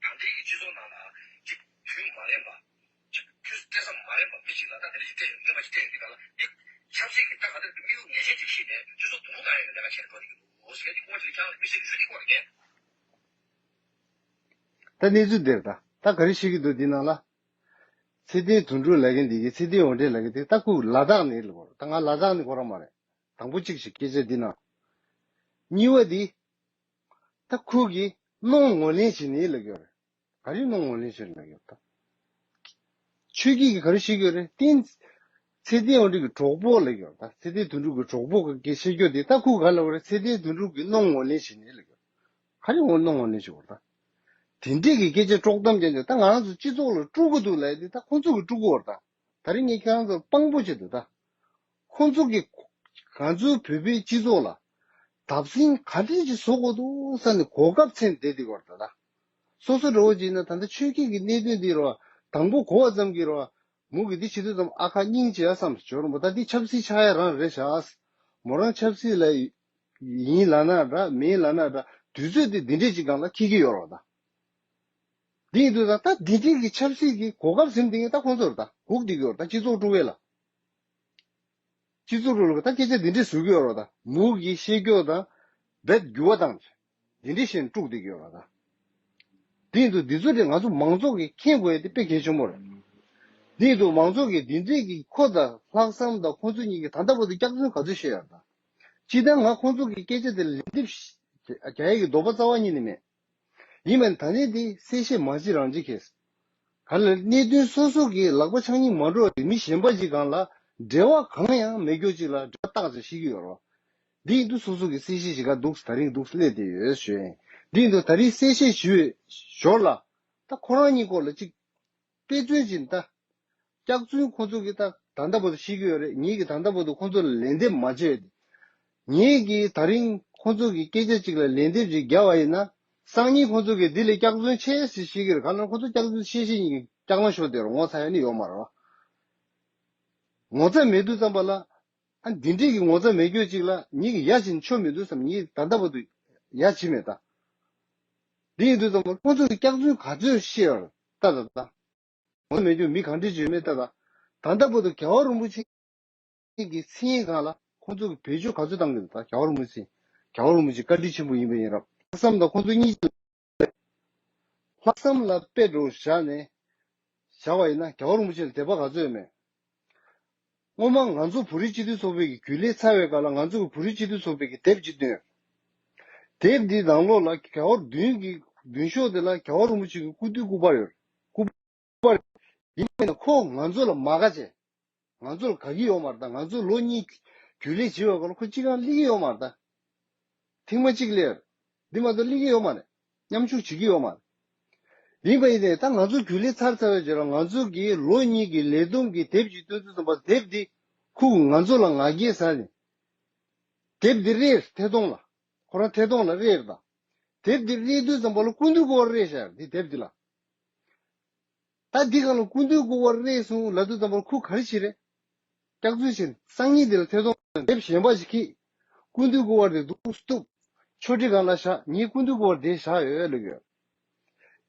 ད་ལྟའི་གི་སྤྱི་ཚོགས་ནང་ལ་ཅིག་དུས་མ་རན་པ། ཅིག་དུས་སྤྲད་ས་མ་རན་པ་མི་ཞིག་ལ་ད་དེ་འདྲ་ཞིག་སྤྲད་ཡོང་ངེས་པ་ཞིག་སྤྲད་ཡོང་དུས་ག་ལ་འདི་ཆབ་སྲིད་ཀྱི་ད་ག་དེ་དམིགས་ཡུལ་ངེས་ཅན་ཅིག་ཤེས་ནས་སྤྱི་ཚོགས་དུམ་བུ་བཏང་ཡ་གི་ལས་ཀ་བྱས་ནས་འགྲོ་བསྡད་ཀྱི་འདུག་ཟེར་གྱི་ཁོང་ཅིག་ལ་ཁྱེད་རང་ལ་དམིགས་བསལ་གྱི་ཞུ་འདི་སྐོར་ལ་ངས། ད་གནས་ཚུལ་འདིར་ད་ད་ག་རེ་བཤད་ཀྱི་འདུག་འདི་ནང་ལ། ཚེ་བརྟན་དོན་གྲུབ་ལབ་མཁན་འདི་གི་ཚེ་བརྟན་དབང་འདྲེན་ལབ་མཁན་འདི་ད་ཁོ་ལ་དྭགས་ནས་ལབ་དགོས་རེད། ད་ང་ལ་དྭགས་ནས་ཁོ་རང་མ་རེད། དང་པོ་གཅིག་ཞིག་སྐད་ཆ་འདི་ན། གཉིས་པ་འདི། ད་ཁོ་གིས་གནོང་ངོ་ལེན་བྱེད་ནི་ལབ་ཡོད་རེད། ག་རེ་གནོང་ངོ་ལེན་བྱེད་ལབ་ཡོད་ད། ཆོས་སྐྱིད་ཀྱིས་ག་རེ་བཤད་ཀྱི་ཡོད་རེད། བསྟན། ཚེ་བརྟན་དབང་འདུས་ཀྱི་གྲོགས་པོ་ལབ་ཡོད་ད། ཚེ་བརྟན་དོན་གྲུབ་ཀྱི་གྲོགས་པོ་གི་སྐད་བཤད་རྒྱུ་དེ་ད་ཁོ་ག་ལབ་རེད། ཚེ་བརྟན་དོན་གྲུབ་ཀྱིས་གནོང་ངོ་ལེན་བྱེད་ནི་ལབ་ཡོད། ག་རེ་ངོ་གནོང་ངོ་ལེན་བྱེད་དགོས་རེད་ད། དེ་འདྲས་ཀྱི་སྐད་ཆ་དཀྲོག་གཏམ་རྒྱག་འདི་ད་ང་རང་ཚོ་སྤྱི་ཚོགས་ལ་དཀྲུག་གི་འདུག་ལབ་ཡ་འདི་ད་ཁོང་ཚོ་གིས་དཀྲུག་གི་ཡོད་རེད་ད། ད་རིང་ངས་ཁྱེད་རང་ཚོར་དཔང་པོ་བྱེད་འདུག་ད། ཁོང་ཚོ་གིས་ང་ཚོའི་བོད་པའི་སྤྱི་ཚོགས་ལ་བརྡབ་གསིག་ག་འདྲས་ཅིག་བཟོ་དགོས་འདུག་བསམ་ནས་གོ་སྐབས་འཚོལ་བསྡད་འདུག་གོ་ད་ལྟ། སོ་སོ་འདྲ་བོ་ཅིག་ཡིན་ན་ད་ལྟ་ཆོས་སྐྱིད་ཀྱི་གནད་དོན་འདི་རོ། དང་པོ་གོ་བ་ཙམ་གྱིས་རོ། མུ་གི་འདི་བྱེད་དུས་ཙམ་ཨ་ཁ་སྙིང་རྗེ་བསམ་སྦྱོར་མོ་ད་འདི་ཆབ་སྲིད་ཆགས་ཡ་རང་རེད་ཤག་མོ་རང་ཆབ་སྲིད་ལ་ཡིན་ལབ་ན་འདྲ་མིན་ལབ་ན་འདྲ་དུས་ཚོད་འདི་འདི་འདྲས་ཅིག་སྒང་ལ་འཁེལ་གྱི་ཡོད་རོ་ད། འདི་ཡིན་དུས་ད་ད་འདི་འདྲས་ཀྱི་ཆབ་སྲིད་ཀྱི་གོ་སྐབས་ཟིན་འདི་ངས་ད་ཁོང་ཚོར་ད་སྒུག་བསྡད་ཀྱི་ཡོད་རོ་ད་སྤྱི་ཚོགས་དཀྲུག་པས་ལ། སྤྱི་ཚོགས་རུ་ལ་ད་སྐད་ཆ་འདི་འདྲས་བཟོ་གི་ཡོད་རོ་ད་མུ་གི་བཤད་རྒྱུ་དང་རྦད་འགྱུར་བ་བཏང་འདི་འདྲས་བཤད་ནས་དཀྲུག་བསྡད་ཀྱི་ཡོད་རོ་ད། འདི་ཡིན་དུས་འདི་ཚོ་དེ་ང་ཚོ་མང་ཚོགས་ཀྱིས་མཁྱེན་དགོས་ཡ་དེ་དཔེ་གལ་ཆེན་པོ་རེད། འདི་ཡིན་དུས་མང་ཚོགས་ཀྱིས་འདི་འདྲས་ཀྱི་ཁོ་དང་ལྷག་བསམ་དང་ཁོང་ཚོ་གཉིས་ཀྱིས་ད་ལྟ་བར་དུ་སྐྱག་རྫུན་ག་ཚོད་བཤད་ཡོད་རེད་ད། སྤྱིར་བཏང་ང་ཁོང་ཚོ་གི་སྐད་ཆ་དེ་ལ་ལན་འདེབས་རྒྱག་ཡ་གི་འདོད་པ་རྩ་བ་ཉིད་ནས་མེད། ཡིན་པ་ནི་ད་ནི་འདི་གསལ་བཤད་མ་བྱེད་རང་བྱེད་ཁེལ། ག་ལ་གནད་དོན་སོ་སོ་གི་ལག་པ་ཆག་སྙིང་མ་འགྲོ་བ་དེ་མི་གཞན་པ་ཅིག་སྒང་ལ་འབྲེལ་བ་གང་ཡང་མེད་རྒྱུ་ཅིག་ལ་འབྲེལ་བ་བཏགས་ཚེ་ཤེས་ཀྱི་ཡོད་རོ། འདི་ཡིན་དུས་སོ་སོ་གི་གསལ་བཤད་ཞིག་ག་འདུག་ད་རིང་འདུག་སླེབས་བསྡད་ཡོད་ཞུ་ཡིན། འདི་ཡིན་དུས་ད་རིང་གསལ་བཤད་ཞུ་བའི་ཞོར་ལ་ད་ཁོ་རང་གཉིས་སྐོར་ལ་ཅིག་དཔེ་མཚོན་ཅིག་ད། སྐྱག་རྫུན་ཁོ་ཚོ་གིས་ད་ད་ལྟ་བར་དུ་ཤེས་ཀྱི་ཡོད་རེད། ངེད་ཀྱིས་ད་ལྟ་བར་དུ་ཁོ་ཚོ་ལ་ལན་འདེབས་མ་བྱས་ཏེ། ངེད་ཀྱིས་ད་རིང་ཁོ་ཚོ་གི་སྐད་ཆ་གཅིག་ལ་ལན་འདེབས་ཅིག་བརྒྱབ་པ་ཡིན་ན། སང་ཉིན་ཁོ་ཚོ་གིས་འདི་ལས་སྐྱག་རྫུན་ཆེ་ཞིག་བཤད་ཀྱི་རེད། ག་ལ་ཁོ་ཚོ་སྐྱག་རྫུན་བཤད་བཤད་ཉིན་གྱི་སྐྱག་ལང་ཤོར་བསྡད་རེད། ངོ་ཚ་ཡ་ནི་ཡོད་མ་རེད་བ། ངོ་ཚ་མེད་དུས་ཙམ་པ་ལ། ཨ་འདི་འདྲས་ཀྱི་ངོ་ཚ་མེད་རྒྱུ་གཅིག་ལ་ངེད་ཀྱིས་ཡ་བྱིན་ཆོ་མི་འདུག་བསམ། ངེད་ད་ལྟ་བར་དུ་ཡ་བྱིན་མེད་ད། འདི་ཡིན་དུས་ཙམ་པ་ཁོ་ཚོ་གི་སྐྱག་རྫུན་ག་ཚོད་བཤད་ཡོད་རེད་ད་ད་ད། ངོ་མེད་རྒྱུ་མི་གང་འདྲ་ཅིག་ཡོད་མེད་ལྟ་ད། ད་ལྟ་བར་དུ་རྒྱལ་བ་རིན་པོ་ཆེ་གི་མཚན་སྒང་ལ་ཁོང་ཚོ་གི་བེད་སྤྱོད་ག་ཚོད་བཏང་གི་འདུག་ད་རྒྱལ་བ་རིན་པོ་ཆེ། རྒྱལ་བ་རིན་པོ་ཆེ་བཀའ་དྲིན་ཆེན་པོ་ཡིན་པ་ཡིན་རབས། ལྷག་བསམ་དང་ཁོང་ཚོ་གཉིས་ཀྱི་ལྷག་བསམ་ལ་དཔེ་འགྲོ་བཞག་ནས་བཞག་པ་ཡིན་ན་རྒྱལ་བ་རིན་པོ་ཆེ་ལ་དད་པ་ག་ཚོད་ཡོད་མེད། སྔོན་མ་ང་ཚོ་བོད་རིགས་སྤྱི་མཐུན་ཚོགས་པའི་གི་རྒྱུན་ལས་ཚར་བའི་སྐབས་ལ་ང་ཚོ་གི་བོད་རིགས་སྤྱི་མཐུན་ཚོགས་པའི་གི་དེབ་ཅིག་བཏོན། དེབ་འདིའི་ནང་ལོགས་ལ་རྒྱལ་བ་མདུན་གྱི་མདུན་ཤོག་དེ་ལ་རྒྱལ་བ་རིན་པོ་ཆེ་གི་སྐུ་མདུན་སྐུ་པར་ཡོད། སྐུ་པར། ཡིན་ནའི་ཁོ་ང་ཚོ་ལ་མ་དགའ་བྱས། ང་ཚོ་ལ་དགའ་གི་ཡོད་མ་རེད་ད། ང་ཚོ་ལོ་གཉིས་རྒྱུན་ལས་བྱེད་པའི་སྐབས་ལ་ཁོ་གཅིག་རང་སླེབས་ཀྱི་ཡོད་མ་རེད་ད། ཐེངས་མ་གཅིག་སླེབས། འདི་མ་གཏོགས་སླེབས་ཀྱི་ཡོད་མ་རེད། མཉམ་ཞུགས་བྱེད་ཀྱི་ཡོད་མ་རེད། ཡིན་པ་ཡིན་ནའི་ད་ང་ཚོ་རྒྱུན་ལས་ཚར་ཚར་བའི་རྗེས་ལ་ང་ཚོ་གིས་ལོ་གཉིས་ཀྱི་ལས་བསྡོམས་ཀྱི་དེབ་ཅིག་བཏོན་དུས་ཙམ་པ་དེབ་འདི་ཁོ་གིས་ང་ཚོ་ལ་ང་རྒྱལ་ཟ་ནས། དེབ་འདི་རེད་ཐད་གཏོང་ལ། ཁོ་རང་ཐད་གཏོང་ལ་རེད་ད། དེབ་འདི་རེད་དུས་ཙམ་པ་ལ་སྐུ་མདུན་སྐུ་པར་རེད་ཤག་འདི་དེབ་འདི་ལ། ད་འདི་གང་ལ་སྐུ་མདུན་སྐུ་པར་རེད་སོང་ལབ་དུས་ཙམ་པར་ཁོ་ག་རེ་བྱེད་རེད། སྐྱག་རྫུན་བྱེད་སང་ཉིན་འདི་ལ་ཐད་གཏོང་དེབ་གཞན་པ་ཞིག་ཁྱེར། སྐུ་མདུན་སྐུ་པར་དེ་འདུག་སྟུག་ཆོ་འཕྲུལ་སྒང་ལ་བཞག་ངའི་སྐུ་མདུན་སྐུ་པར་དེ་བཞག་ཡོད་ལབ་ཡོད།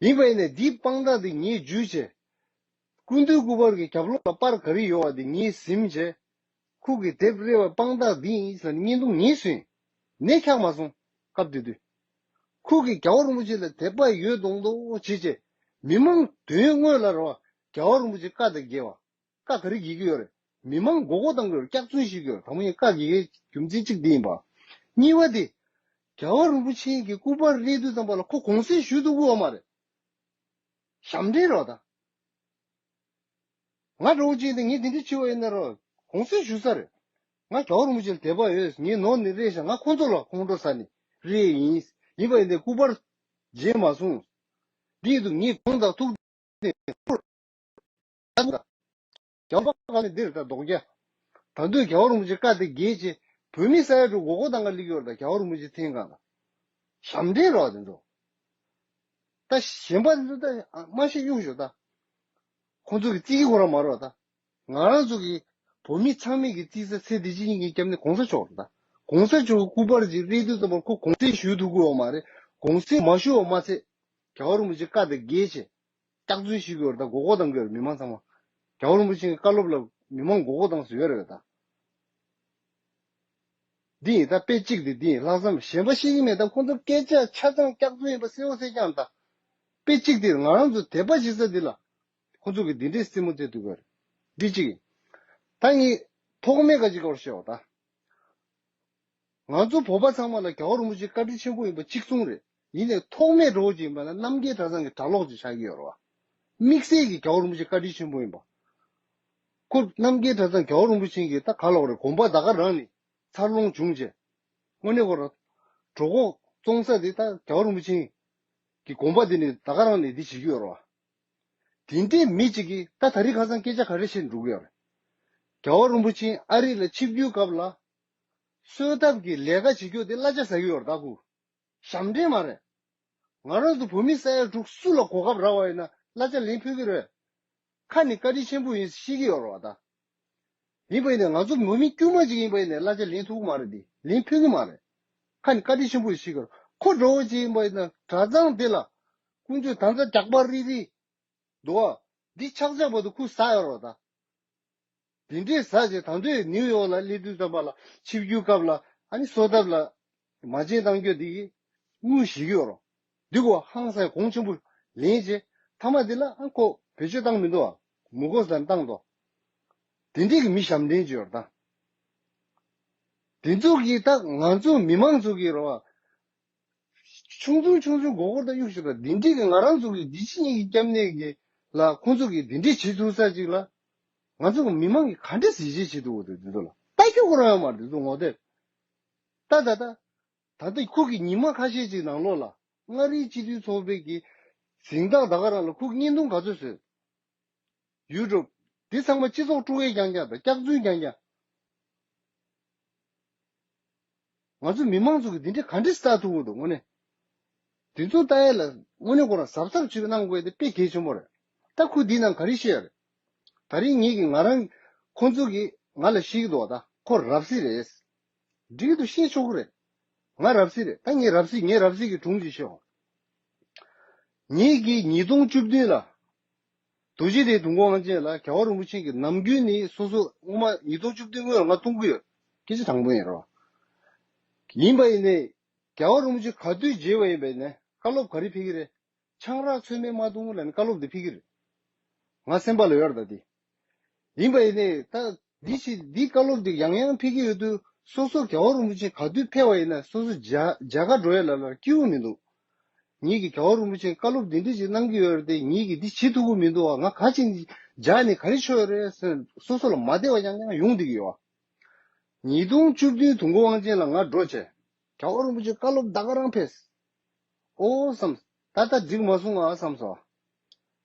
ཡིན་པ་ཡིན་ནའི་འདིའི་དཔང་རྟགས་དེ་ངས་བརྒྱུད་བྱས། ཀུན་འདུས་སྐུ་པར་གྱི་རྒྱབ་ལོགས་ལ་པར་ག་རེ་ཡོད་པ་དེ་ངས་ཟིན་བྱས། ཁོ་གིས་དེབ་རེད་པ་དཔང་རྟགས་འདི་ཡིན་ཟེར་ནས་བརྙན་ཐུང་ངས་བཟོས། ནས་འཁྱག་མ་སོང་། སྐབས་དེ་དུས། ཁོ་གིས་རྒྱལ་བ་རིན་པོ་ཆེ་ལ་དད་པ་ཡོད་མདོག་མདོག་བྱེད་བྱས། མི་མང་དོན་དངོས་ལ་རེད་པ། རྒྱལ་བ་རིན་པོ་ཆེ་བཀའ་དང་འགལ་བ། བཀའ་ག་རེ་འགེལ་གྱི་ཡོད་རེད། མི་མང་མགོ་སྐོར་བཏང་གི་ཡོད་རེད། སྐྱག་རྫུན་བཤད་ཀྱི་ཡོད་རེད། དང་པོ་ངས་བཀའ་འགེལ་གྱི་རྒྱུ་མཚན་གཅིག་འདི་ཡིན་པ། གཉིས་པ་དེ། རྒྱལ་བ་རིན་པོ་ཆེ་གི་སྐུ་པར་རེད་དུས་ཙམ་པ་ལ་ཁོ་གུང་སེང་ཞུ་ཐུབ་ཀྱི་ཡོད་མ་རེད། ཞབས་འདྲེན་རོགས་ད། ང་འདྲ་བོ་ཅིག་ཡིན་ན་ངས་འདི་འདྲ་བྱས་པ་ཡིན་ན་རོགས་གུང་སེང་ཞུ་ས་རེད། ང་རྒྱལ་བ་རིན་པོ་ཆེ་ལ་དད་པ་ཡོད། ངས་ནོར་ནས་རེད་ཤག་ང་ཁོང་ཚོ་ལ་ཁོང་ཁྲོ་ཟ་ནས་རེད་ཡིན། ཡིན་པ་ཡིན་ནའི་སྐུ་པར་མཇལ་མ་སོང་། འདི་ཡིན་དུས་ངས་དགོངས་དག་ཐུགས་ནས་ཁུར། རྒྱལ་བ་གང་ནས་འདིར་ད་རྡོག་རྒྱ། ད་དུང་རྒྱལ་བ་རིན་པོ་ཆེ་བཀའ་དེ་འགལ་བྱས། བོད་མི་ས་ཡ་དྲུག་མགོ་སྐོར་བཏང་ག་སླེབས་ཡོད་རེད། ད་རྒྱལ་བ་རིན་པོ་ཆེ་འཐེན་ག་ལ། ཞབས་འདྲེན་རོགས་དེ་ཚོ། ད་གཞན་པ་དེ་ཚོ་ད་མ་ཤེས་གཡུག་ཞོག་ད། ཁོང་ཚོ་གི་རྩིས་ཀྱི་ཁོ་རང་མ་རོགས་ད། ང་རང་ཚོ་གི་བོད་མི་ཚང་མས་ཀྱི་རྩིས་ས་ཚེ་འདི་ཕྱི་གཉིས་ཀྱི་སྐྱབས་གནས་གོང་ས་མཆོག་རེད་ད། གོང་ས་མཆོག་གི་སྐུ་པར་ཅིག་རེད་དུས་ཙམ་པར་ཁོ་གུང་སེང་ཞུ་ཐུབ་ཀྱི་ཡོད་མ་རེད། གུང་སེང་མ་ཞུ་བ་མ་ཚད། རྒྱལ་བ་རིན་པོ་ཆེ་བཀའ་དང་འགལ་བྱས། སྐྱག་རྫུན་བཤད་ཀྱི་ཡོད་རེད་ད། མགོ་སྐོར་བཏང་གི་ཡོད་རེད་མི་མང་ཚང་མ། རྒྱལ་བ་རིན་པོ་ཆེའི་བཀའ་སློབ་ལ་མི་མང་མགོ་སྐོར་བཏང་ས་ཡོད་རེད་ད། འདི་ཡིན་ད་དཔེ་གཅིག་དེ་འདི་ཡིན། ལྷག་བསམ་གཞན་པ་ཤེས་ཀྱི་མེད་ད། ཁོང་ཚོ་སྐད་ཆ་ཆ་ཚང་སྐྱག་རྫུན་ཡིན་པ་གསལ་བོ་གསལ་རྐྱང་ད། དཔེ་གཅིག་དེ་ང་རང་ཚོ་དད་པ་བྱེད་ས་འདི་ལ། ཁོང་ཚོ་གི་འདི་འདྲའི་རྩེད་མོ་རྩེ་ཐུབ་ཀྱི་རེད། འདི་གཅིག་ཡིན། ད་ངས་ཐོག་མའི་ཁ་ཅིག་སྐོར་བཤད་འོ་ད། ང་ཚོ་བོད་པ་ཚང་མ་ལ་རྒྱལ་བ་རིན་པོ་ཆེ་བཀའ་དྲིན་ཆེན་པོ་ཡིན་པ་གཅིག་མཚུངས་རེད། ཡིན་ནའི་ཐོག་མའི་འགྲོ་བ་ཅིག་ཡིན་པ་ན་རྣམ་རྒྱལ་གྲྭ་ཚང་གི་གྲྭ་ལོག་ཅིག་ཆགས་ཀྱི་ཡོད་རེད་བ། དམིགས་བསལ་གྱི་རྒྱལ་བ་རིན་པོ་ཆེ་བཀའ་དྲིན་ཆེན་པོ་ཡིན་པ། ཁོ་རྣམ་རྒྱལ་གྲྭ་ཚང་རྒྱལ་བ་རིན་པོ་ཆེ་གི་ད་ག་ལོག་རེད། དགོན་པ་ད་ག་རང་ནས་འཚར་ལོངས་བྱུང་རྗེས། དངོས་གནས་ཁོ་རང་གྲོད་ཁོག་བཙོང་ས་དེ་ད་རྒྱལ་བ་རིན་པོ་ཆེ་གི་དགོན་པ་དེ་ནས་ད་ག་རང་ནས་འདི་བྱེད་ཀྱི་ཡོད་རེད་བ། དེ་འདྲའི་མི་གཅིག་གིས་ད་ད་རེས་ཁ་སང་སྐད་ཆ་ག་རེ་བཤད་འགྲོ་གི་ཡོད་རེད། རྒྱལ་བ་རིན་པོ་ཆེ་ཨ་རི་ལ་ཆིབས་བསྒྱུར་སྐབས་ལ། གསོལ་ཐབ་ཀྱི་ལས་ཀ་བྱེད་རྒྱུ་དེ་གླ་ཆ་ཟ་གི་ཡོད་རེད་ད་ཁུ། ཞབས་འདྲེན་མ་རེད། ང་རང་ཚོ་བོད་མི་ས་ཡ་དྲུག་སུ་ལ་གོ་སྐབས་རག་པ་ཡིན་ན་གླ་ཆ་ལེན་ཕོད་ཀྱི་རེད། ཁ་ནས་བཀའ་དྲིན་ཆེན་པོ་ཡིན་ཤེས་ཀྱི་ཡོད་རེད་བ་ད། ཡིན་པ་ཡིན་ནའི་ང་ཚོ་བོད་མི་དཀྱུས་མ་ཅིག་ཡིན་པ་ཡིན་ནའི་གླ་ཆ་ལེན་ཐུབ་ཀྱི་མ་རེད་དེ། ལེན་ཕོད་ཀྱི་མ་རེད། ཁ་ནས་བཀའ་དྲིན་ཆེན་པོ་ཡིན་ཤེས་ཀྱི་རེད། ཁོ་འདྲ་བོ་ཅིག་ཡིན་པ་ཡིན་ན་གྲྭ་ཚང་དེ་ལ་ཀུན་སྤྱོད་ད་ཚ་རྒྱག་པ་རིག་རིག་འདུག་བ། འདི་ཆག་ཆག་བར་དུ་ཁུ་ཟ་ཡོད་རེད་བ་ད། དེ་འདྲའི་ཟ་བྱས་ད་དུང་ནིའུ་ཡོག་ལ་སླེབས་དུས་ཙམ་པ་ལ་ཆིབས་བསྒྱུར་སྐབས་ལ་ཨ་ནི་གསོལ་ཐབ་ལ་མ་བྱན་བཏང་རྒྱུ་དེ་གིས་དངུལ་ཞིག་ཡོད་རོ། འདི་གོ་ཧང་སང་གོང་ཆེན་པོ་ལེན་བྱས་མཐའ་མ་དེ་ལ་ཨ་ཁོ་བེད་སྤྱོད་བཏང་མི་འདུག་ཨ། མུ་གོ་ཟ་ནས་བཏང་འདུག། དེ་འདྲའི་གི་མི་ཞབས་འདྲེན་བྱས་ཡོད་རེད་ད། དེ་ཚོ་གིས་ད་ང་ཚོ་མི་མང་ཚོ་གིས་རོ། ཆུང་ཆུང་ཆུང་ཆུང་མགོ་སྐོར་དང་གཡུག་ཞིག་དང་འདི་འདྲས་ཀྱི་ང་རང་ཚོ་གི་འདི་ཕྱི་གཉིས་ཀྱི་སྐྱབས་གནས་ཀྱི་ལ་ཁོང་ཚོ་གིས་འདི་འདྲས་བྱེད་ཐུབ་ས་ཅིག་ལ། ང་ཚོ་གི་མི་མང་གིས་ག་འདྲས་གཟི་བརྗིད་བྱེད་ཐུབ་འོ་དེ་འདི་ཚོ་ལ་ལྟ་རྒྱུ་ཁོ་རང་ཡོད་མ་རེད། འདི་ཚོ་ངོ་དེབ་ད་ད་ད་ད་ལྟ་ཁོ་གི་ཉི་མ་ཁ་ཤས་ཅིག་ནང་ལོགས་ལ་མངའ་རིས་སྤྱི་འཐུས་ཚོགས་པའི་གི་གཟེངས་རྟགས་ད་ག་རང་ལ་ཁོ་གི་བརྙན་ཐུང་ག་ཚོད་བཟོས། ཡུ་ཊུབ། འདི་ཚང་མ་སྤྱི་ཚོགས་དཀྲུག་ཡས་རྐྱང་རྐྱང་དང་སྐྱག་རྫུན་རྐྱང་རྐྱང་། ང་ཚོ་མི་མང་ཚོ་གིས་འདི་འདྲས་ག་འདྲས་ལྟ་ཐུབ་ཀྱི་འདུག་དངོས་གནས། འདི་ཚོ་ལྟ་ཡས་ལ་དངོས་གནས་ཁོ་རང་གཟབ་གཟབ་ཅིག་གནང་དགོས་དེ་དཔེ་གལ་ཆེན་པོ་རེད། ད་ཁོ་འདི་ནང་ག་རེ་བཤད་ཡ་རེད། ད་རིང་ངེད་ཀྱིས་ང་རང་ཁོ་ཚོ་གིས་ང་ལ་བཤད་ཀྱི་འདུག་བ། ད་ཁོ་རབ་སྲིད་རེད། འགྲིག་གི་འདུག་བཤད་ཆོག་གི་རེད། ང་རབ་སྲིད་རེད། ད་ངས་རབ་སྲིད་ངའི་རབ་སྲིད་ཀྱི་སྒྲུང་ཅིག་ཤོད། ངེད་ཀྱིས་ཉིས་སྟོང་བཅུ་བདུན་ལ། རྡོ་རྗེ་གདན་དུས་འཁོར་དབང་ཆེན་ལ་རྒྱལ་བ་རིན་པོ་ཆེ་གིས་ནམ་རྒྱུན་ནས་སོ་སོ་སྔོན་མ་ཉིས་སྟོང་བཅུ་བདུན་སྔོན་ལ་ང་གཏོང་གི་ཡོད། སྐད་ཆ་དྲང་པོ་ཡིན་རོ། ཡིན་པ་ཡིན་ནའི། རྒྱལ་བ་རིན་པོ་ཆེ་ག་དུས་མཇལ་བ་ཡིན་པ་ཡིན་ནའི་བཀའ་སློབ་ག་རེ་ཕེབས་ཀྱི་རེད། ཆང་རག་ཚོད་མེད་མ་འཐུང་ལབ་ནས་བཀའ་སློབ་དེ་ཕེབས་ཀྱི་རེད། ང་སེམས་པ་ལ་ཡོད་རེད་ད་དེ། ཡིན་པ་ཡིན་ནའི་ད་འདི་ཕྱི་འདི་བཀའ་སློབ་འདི་ཡང་ཡང་ཕེབས་ཀྱི་ཡོད་དུས་སོ་སོ་རྒྱལ་བ་རིན་པོ་ཆེ་ག་དུས་ཕེབས་པ་ཡིན་ན་སོ་སོ་མཇལ་མཇལ་ཁ་འགྲོ་ཡ་ལ་ལ་སྐྱིད་པོ་མི་འདུག། ངེད་ཀྱིས་རྒྱལ་བ་རིན་པོ་ཆེ་བཀའ་སློབ་འདི་འདྲ་ཞིག་གནང་གི་ཡོད་རེད་དེ་ངེད་ཀྱིས་འདི་བྱེད་ཐུབ་ཀྱི་མི་འདུག་བ། ང་ག་ཅིག་མཇལ་ནས་ག་རེ་ཆོད་ཡོད་རེད་ཟེར་སོ་སོ་ལ་མ་བདེ་བ་ཡང་ཡང་ཡོང་བསྡད་ཀྱི་ཡོད་བ། ཉིས་སྟོང་བཅུ་བདུན་དུས་འཁོར་དབང་ཆེན་ལ་ང་འགྲོ་བྱས། རྒྱལ་བ་རིན་པོ་ཆེ་བཀའ་སློབ་ད་ག་རང་ཕེབས། ཨོ་བསམ། ད་ལྟ་འགྲིག་མ་སོང་ང་བསམ་སོང་།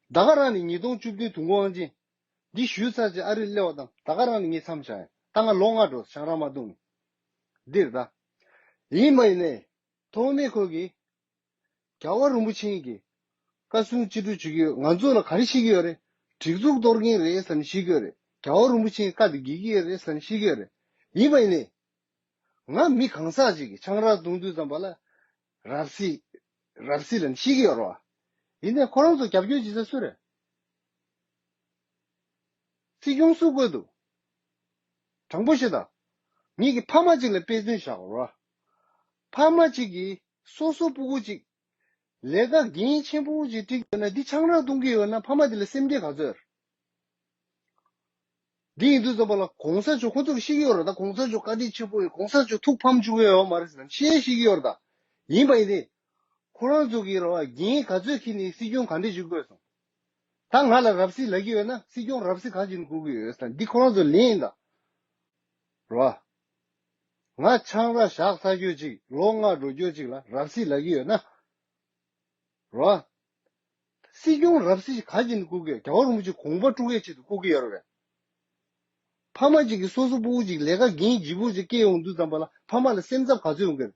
ད་ག་རང་ནས་ཉིས་སྟོང་བཅུ་བདུན་དུས་འཁོར་དབང་ཆེན། འདི་ཞུས་ཚར་རྗེས་ཨ་རིར་སླེབས་པ་དང་ད་ག་རང་ནས་ངས་མཚམས་བཞག་ཡིན། ད་ང་ལོ་ལྔ་འགྲོ་ཆང་རག་མ་འཐུང་ནས། འདིར་ད། ཡིན་མ་ཡིན་ནས། ཐོག་མའི་ཁོ་གིས། རྒྱལ་བ་རིན་པོ་ཆེ་གིས། བཀའ་གསུང་ཅི་སྒྲུབ་བྱེད་ཀྱི་ཡོད། ང་ཚོ་ལ་ག་རེ་བཤད་ཀྱི་ཡོད་རེད། སྒྲིག་འཛུགས་གཏོར་མཁན་རེད་ཟེར་ནས་བཤད་ཀྱི་ཡོད་རེད། རྒྱལ་བ་རིན་པོ་ཆེའི་བཀའ་དེ་འགལ་གྱི་ཡོད་རེད་ཟེར་ནས་བཤད་ཀྱི་ཡོད་རེད། ཡིན་པ་ཡིན་ནས། ང་མི་གང་ཟག་ཅིག་གིས་ཆང་རག་འཐུང་དུས་ཙམ་པ་ལ། རབ་སྲིད། རབ་སྲིད་ལབ་ནས་བཤད་ཀྱི་ཡོད་རེད་བ། ཡིན་ནའི་ཁོ་རང་ཚོ་རྒྱབ་སྐྱོར་བྱེད་ས་སུ་རེད། སྲིད་སྐྱོང་སུ་དགོས་འདུག་དྲང་པོ་བཤད་དང་། ངེད་ཀྱི་ཕ་མ་གཅིག་ལ་དཔེ་མཚོན་བཞག་རོགས། ཕ་མ་གཅིག་གིས་སོ་སོ་སྤུ་གུ་གཅིག་ལས་ཀ་འགན་ཆེན་པོ་ཅིག་བསྒྲིགས་ཡོད་ན། འདི་ཆང་རག་གཏོང་གི་ཡོད་ན། ཕ་མ་དེ་ལ་སེམས་ཁྲལ་ག་ཚོད་རེད། འདི་ཡིན་དུས་ཙམ་པ་ལ་གོང་ས་མཆོག་ཁོ་ཚོ་གིས་ཤེས་ཀྱི་ཡོད་རེད་ད། གོང་ས་མཆོག་བཀའ་དྲིན་ཆེན་པོ་ཡིན། གོང་ས་མཆོག་ཐུགས་ཕམ་བཅུག་གི་ཡོད་མ་རེད་ཟེར་ན་ཤེས་ཤེས་ཀྱི་ཡོད་རེད་ད། ཡིན་པ་ཡིན་ཏེ། ཁོ་རང་ཚོ་གིས་རེད་བ། འགན་ག་ཚོད་འཁྱེར་ནས་སྲིད་སྐྱོང་ག་འདྲས་ཞིག་དགོས་སོང་། ད་ང་ལ་རབ་སྲིད་ལབ་ཀྱི་ཡོད་ན། སྲིད་སྐྱོང་རབ་སྲིད་ག་ཅིག་ནས་བསྐོ་གི་ཡོད་ཟེར་ན། འདི་ཁོ་རང་ཚོ་ལན་ཡིན་ད། རེད་བ། ང་ཆང་རག་བཞག་ཚར་རྒྱུ་ཅིག་ལོ་ལྔ་འགྲོ་རྒྱུ་ཅིག་ལ་རབ་སྲིད་ལབ་ཀྱི་ཡོད་ན། རེད་བ། སྲིད་སྐྱོང་རབ་སྲིད་ག་ཅིག་ནས་བསྐོ་གི། རྒྱལ་བ་རིན་པོ་ཆེ་དགོངས་པ་དཀྲུག་ཡས་ཆེད་དུ་བསྐོ་གི་ཡོད་རེད་བས། ཕ་མ་གཅིག་གིས་སོ་སོ་སྤུ་གུ་གཅིག་ལས་ཀ་འགན་ལྗིད་པོ་ཅིག་བསྐྱལ་ཡོང་དུས་ཙམ་པ་ལ། ཕ་མ་ལ་སེམས་འཚབ་ག་ཚོད་ཡོང་གི་རེད།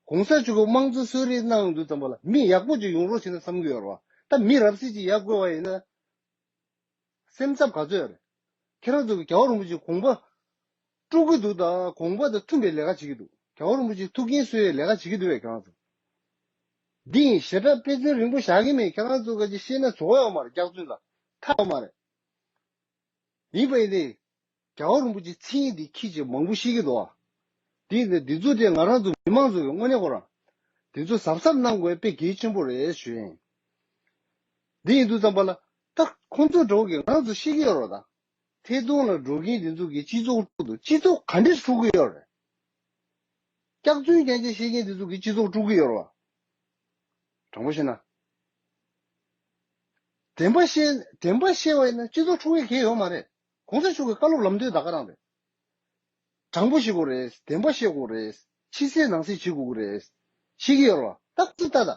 གོང་ས་མཆོག་གིས་དམངས་གཙོ་གསོལ་རས་གནང་ཡོང་དུས་ཙམ་པ་ལ། མི་ཡག་པོ་ཅིག་ཡོང་རོགས་བྱེད་ན་བསམ་གྱི་ཡོད་རེད་བ། ད་མི་རབ་སྲིད་ཅིག་ཡར་བསྐོས་པ་ཡིན་ན། སེམས་འཚབ་ག་ཚོད་ཡོད་རེད། ཁྱེད་རང་ཚོ་གིས་རྒྱལ་བ་རིན་པོ་ཆེའི་དགོངས་པ་དཀྲུག་གི་འདུག་ད་དགོངས་པ་དང་མཐུན་པའི་ལས་ཀ་བྱེད་ཀྱི་འདུག་རྒྱལ་བ་རིན་པོ་ཆེའི་ཐུགས་འགན་གསོ་ཡའི་ལས་ཀ་བྱེད་ཀྱི་འདུག་བས་ཁྱེད་རང་ཚོ། འདི་ཡིན། ཞེ་དྲག་དཔེ་མཚོན་རིང་པོ་བཞག་གི་མེད། ཁྱེད་རང་ཚོ་ག་ཅིག་བཤད་ན་བཟོ་ཡོད་མ་རེད། སྐྱག་རྫུན་ལ་ཐབས་ཡོད་མ་རེད། ཡིན་པ་ཡིན་ཏེ། རྒྱལ་བ་རིན་པོ་ཆེའི་མཚན་ཉིད་འདི་ཁྱི་ཅིག་མང་པོ་ཤེས་ཀྱི་འདུག་ཨ། འདི་ནི་འདི་ཚོ་དེ་ང་རང་ཚོ་མི་མང་ཚོ་གི་དངོས་གནས་ཁོ་རང་འདི་ཚོ་གཟབ་གཟབ་གནང་དགོས་དཔེ་གལ་ཆེན་པོ་རེད་ཞུ་ཡིན། འདི་ཡིན་དུས་ཙམ་པ་ལ། ད་ཁོང་ཚོ་འདྲ་བོ་གི་ང་རང་ཚོ་ཤེས་ཀྱི་ཡོད་རེད་ད། ཐད་གཏོང་ལ་འགྲོ་མཁན་འདི་ཚོ་གི་སྤྱི་ཚོགས་དཀྲུག་འདུག་སྤྱི་ཚོགས་ག་འདྲས་དཀྲུག་གི་ཡོད་རེད། སྐྱག་རྫུན་རྐྱང་རྐྱང་བཤད་མཁན་འདི་ཚོ་གི་སྤྱི་ཚོགས་དཀྲུག་གི་ཡོད་རེད་བ། དྲང་པོ་བཤད་ན། བདེན་པ་བཤད། བདེན་པ་བཤད་པ་ཡིན་ན་སྤྱི་ཚོགས་དཀྲུག་ཡས་གང་ཡང་ཡོད་མ་རེད། གོང་ས་མཆོག་གི་བཀའ་སློབ་ལམ་སྟོན་ད་ག་རང་རེད། དྲང་པོ་བཤད་དགོས་རེད། བདེན་པ་བཤད་དགོས་རེད། ཕྱི་གསལ་ནང་གསལ་བྱེད་དགོས་ཀྱི་རེད། ཤེས་ཀྱི་ཡོད་རེད་བ། ད་ཁོ་ཚོས་ལྟ་ད།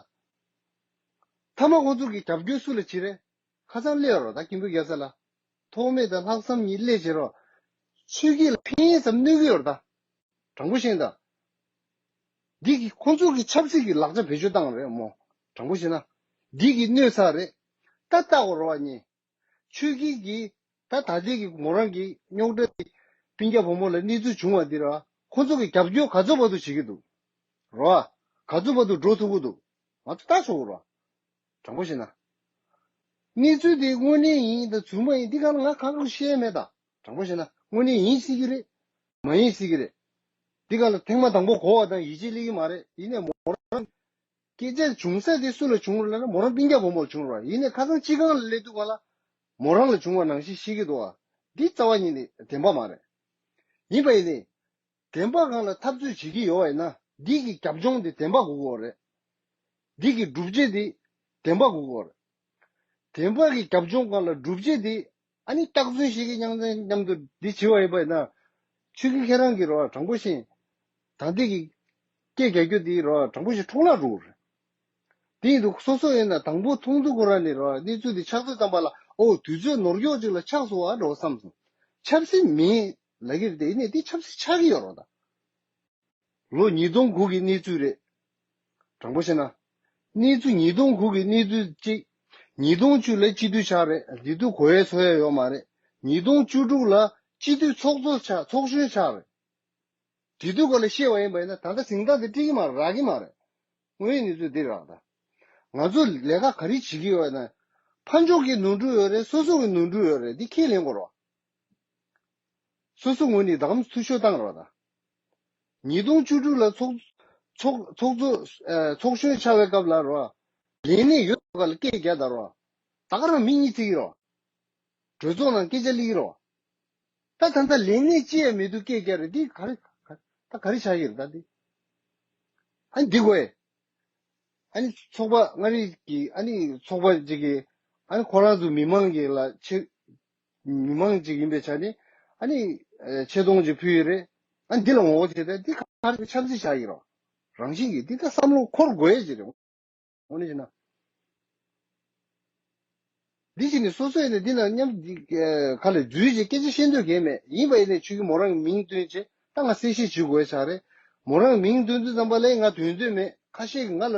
མཐའ་མ་ཁོ་ཚོ་གི་རྒྱབ་སྐྱོར་སུ་ལ་བྱེད་རེད། ཁ་སང་སླེབས་ཡོད་རེད་ད། སྐྱིད་འགྲོ་རྒྱལ་ས་ལ། ཐོགས་མེད་དང་ལྷག་བསམ་གཉིས་སླེབས་བྱེད་རོགས། ཆོས་སྐད་ལ་ཕན་ཡོན་ཙམ་གནོད་ཀྱི་ཡོད་རེད་ད། དྲང་པོ་བཤད་ན་ད། འདི་གི་ཁོང་ཚོ་གི་ཆབ་སྲིད་ཀྱི་ལག་ཆ་བེད་སྤྱོད་བཏང་རེད་མོ། དྲང་པོ་བཤད་ན། འདི་གི་གནོད་ས་རེད། ད་ལྟ་བར་བ་ཉེ། ཆོས་སྐད་ཀྱི། ད་ད་ལྟའི་གི་མོ་རང་གི་རྙོག་དྲ་དེ། སྤུན་ཀྱག་བུ་མོ་ལ་གནས་ཚུལ་བྱུང་བ་འདི་ར། ཁོང་ཚོ་གི་རྒྱབ་སྐྱོར་ག་ཚོད་བར་དུ་བྱེད་ཀྱི་འདུག་རོ། ག་ཚོད་བར་དུ་འགྲོ་ཐུབ་ཀྱི་འདུག་ང་ཚོ་ལྟ་ཆོག་གི་རོ། དྲང་པོ་བཤད་ན། གནས་ཚུལ་དེ་དངོས་གནས་ཡིན་དང་རྫུན་མ་ཡིན་འདི་ག་ལ་ང་གང་ག་བཤད་མེད་ད། དྲང་པོ་བཤད་ན་དངོས་གནས་ཡིན་སྲིད་ཀྱི་རེད། མ་ཡིན་སྲིད་ཀྱི་རེད། འདི་ག་ལ་ཐེངས་མ་དང་པོ་གོ་བ་དང་ཡིད་ཆེས་སླེབས་ཀྱི་མ་རེད། ཡིན་ནའི་མོ་རང་སྐད་ཆ་བྱུང་ས་དེ་སུ་ལ་བྱུང་རེད་ལབ་ན་མོ་རང་སྤུན་ཀྱག་བུ་མོ་ལ་བྱུང་རེད་བ། ཡིན་ནའི་ཁ་སང་སྤྱི་ཁང་ལ་སླེབས་དུས་ག་ལ་མོ་རང་ལ་བྱུང་བ་ནང་བཞིན་ཤེས་ཀྱི་འདུག་བ། འདི་རྩ་བ་ཉིད་ནས་བདེན་པ་མ་རེད། ཡིན་པ་ཡིན་ནའི། བདེན་པ་སྒང་ལ་འཐབ་རྩོད་བྱེད་ཀྱི་ཡོད་པ་ཡིན་ན། འདི་གི་རྒྱབ་ལྗོངས་དེ་བདེན་པ་དགོས་ཀྱི་ཡོད་རེད། འདི་གི་སྒྲུབ་བྱེད་དེ་བདེན་པ་དགོས་ཀྱི་ཡོད་རེད། བདེན་པ་གི་རྒྱབ་ལྗོངས་སྒང་ལ་སྒྲུབ་བྱེད་དེ་ཨ་ནི་སྐྱག་རྫུན་ཞིག་གི་མཉམ་མཉམ་དུ་འདི་བྱེད་པ་ཡིན་པ་ཡིན་ན། ཆོས་སྐྱིད་ཁྱེད་རང་གིས་རོ་དྲང་པོ་བཤད། ད་འདི་གི་སྐད་རྒྱག་རྒྱུ་དེ་རོ་དྲང་པོ་བཤད་འཕྲོ་བརླག་འགྲོ་གི་རེད། དེ་ཡིན་དུས་སོ་སོ་ཡིན་ན་དང་པོ་མཐོང་དུས་ཁོ་རང་ནས་རོ་གནས་ཚུལ་དེ་ཆགས་དུས་ཙམ་པ་ལ་ཨོ་དུས་ཚོད་ནོར་འཁྱོག་ཅིག་ལ་ཆགས་སོང་བ་འགྲོ་བསམ་སོང་། ཆབ་སྲིད་མིན་ལབ་ཀྱི་རེད་དེ་ཡིན་ནའི་དེ་ཆབ་སྲིད་ཆགས་ཀྱི་ཡོད་རེད་ད། ལོ་ཉིས་སྟོང་དགུ་གི་གནས་ཚུལ་རེད། དྲང་པོ་བཤད་ན། གནས་ཚུལ་ཉིས་སྟོང་དགུ་གི་གནས་ཚུལ་གཅིག་ཉིས་སྟོང་བཅུ་ལ་སྤྱི་འཐུས་ཆགས་རེད། དེ་དུས་གོ་ཡས་འཚོ་ཡས་ཡོད་མ་རེད། ཉིས་སྟོང་བཅུ་དྲུག་ལ་སྤྱི་འཐུས་ཚོགས་གཙོ་ཆགས་ཚོགས་གཞོན་ཆགས་རེད། དེ་དུས་སྐོར་ལ་བཤད་པ་ཡིན་པ་ཡིན་ན་ད་ལྟ་གཟེངས་རྟགས་དེ་སྤྲད་ཀྱི་མ་རེད། རག་གི་མ་རེད། དངོས་ཡོད་གནས་ཚུལ་འདི་རེད་བ་ད། ང་ཚོ་ལས་ཀ་ག་རེ་བྱེད་ཀྱི་ཡོད་ན། ཕར་ཕྱོགས་ཀྱི་ནོར་འཁྲུལ་ཡོད་རེད། སོ་སོ་གི་ནོར་འཁྲུལ་ཡོད་རེད། འདི་ཁས་ལེན་དགོས་རེད་བ། སོ་སོ་ངོས་ནས་ད་གམ་འཐུས་ཤོར་བཏང་རོགས་ད། ཉིས་སྟོང་བཅུ་དྲུག་ལ་ཚོགས་ཚོགས་ཚོགས་གཙོ་ཨ་ཚོགས་གཞོན་ཆགས་པའི་སྐབས་ལ་རོ། ལས་གནས་ཡོད་པ་ལ་སྐད་རྒྱག་ད་རོ། ད་ག་རང་མི་གཉིས་བརྩི་གི་རོ། གྲོས་ཚོགས་ནང་སྐད་ཆ་གླེང་གི་རོ། ད་ད་ལྟ་ལས་གནས་ཅི་ཡང་མེད་དུས་སྐད་རྒྱག་རེད། འདི་ག་རེ་ག་ད་ག་རེ་ཆགས་ཀྱི་རེད་ད་འདི། ཨ་འདི་དགོས། ཨ་ནི་ཚོགས་པ་མངའ་རིས་ཀྱི་ཨ་ནི་ཚོགས་པ་ཅིག་གིས་ཨ་ནི་ཁོ་རང་ཚོ་མི་མང་གི་ལ་ཆེ། མི་མང་ཅིག་ཡིན་པའི་ཆ་ནས་ཨ་ནི་ཨེ་ཆེ་མཐོང་ཅིག་ཕུལ་ཡི་རེད། ཨ་ནི་འདི་ལ་ངོ་རྒོལ་བྱས་ཏེ་འདི་ག་རེ་ཆབ་སྲིད་བྱ་ཡི་རོ། རང་བཞིན་གྱིས་འདི་ལྟ་བསམ་བློ་འཁོར་དགོས་ཡས་ཅིག་རེད། དངོས་གནས་བྱས་ན། འདི་བྱས་ནས་སོ་སོ་ཡིན་ནས་འདི་ལ་མཉམ་འདི་ཨེ་ག་ལས་འཛུལ་བྱས་སྐད་ཆ་བཤད་འདོད་གས་མེད། ཡིན་པ་ཡིན་ནས་ཆོས་ཀྱི་མོ་རང་གི་མིང་བཏོན་བྱས་ད་ང་གསལ་བཤད་བྱེད་དགོས་ཆགས་རེད། མོ་རང་གི་མིང་འདོན་དུས་ཙམ་པ་ལས་ང་འདོན་འདོད་མེད། ཁ་ཤས་ཀྱིས་ང་ལ་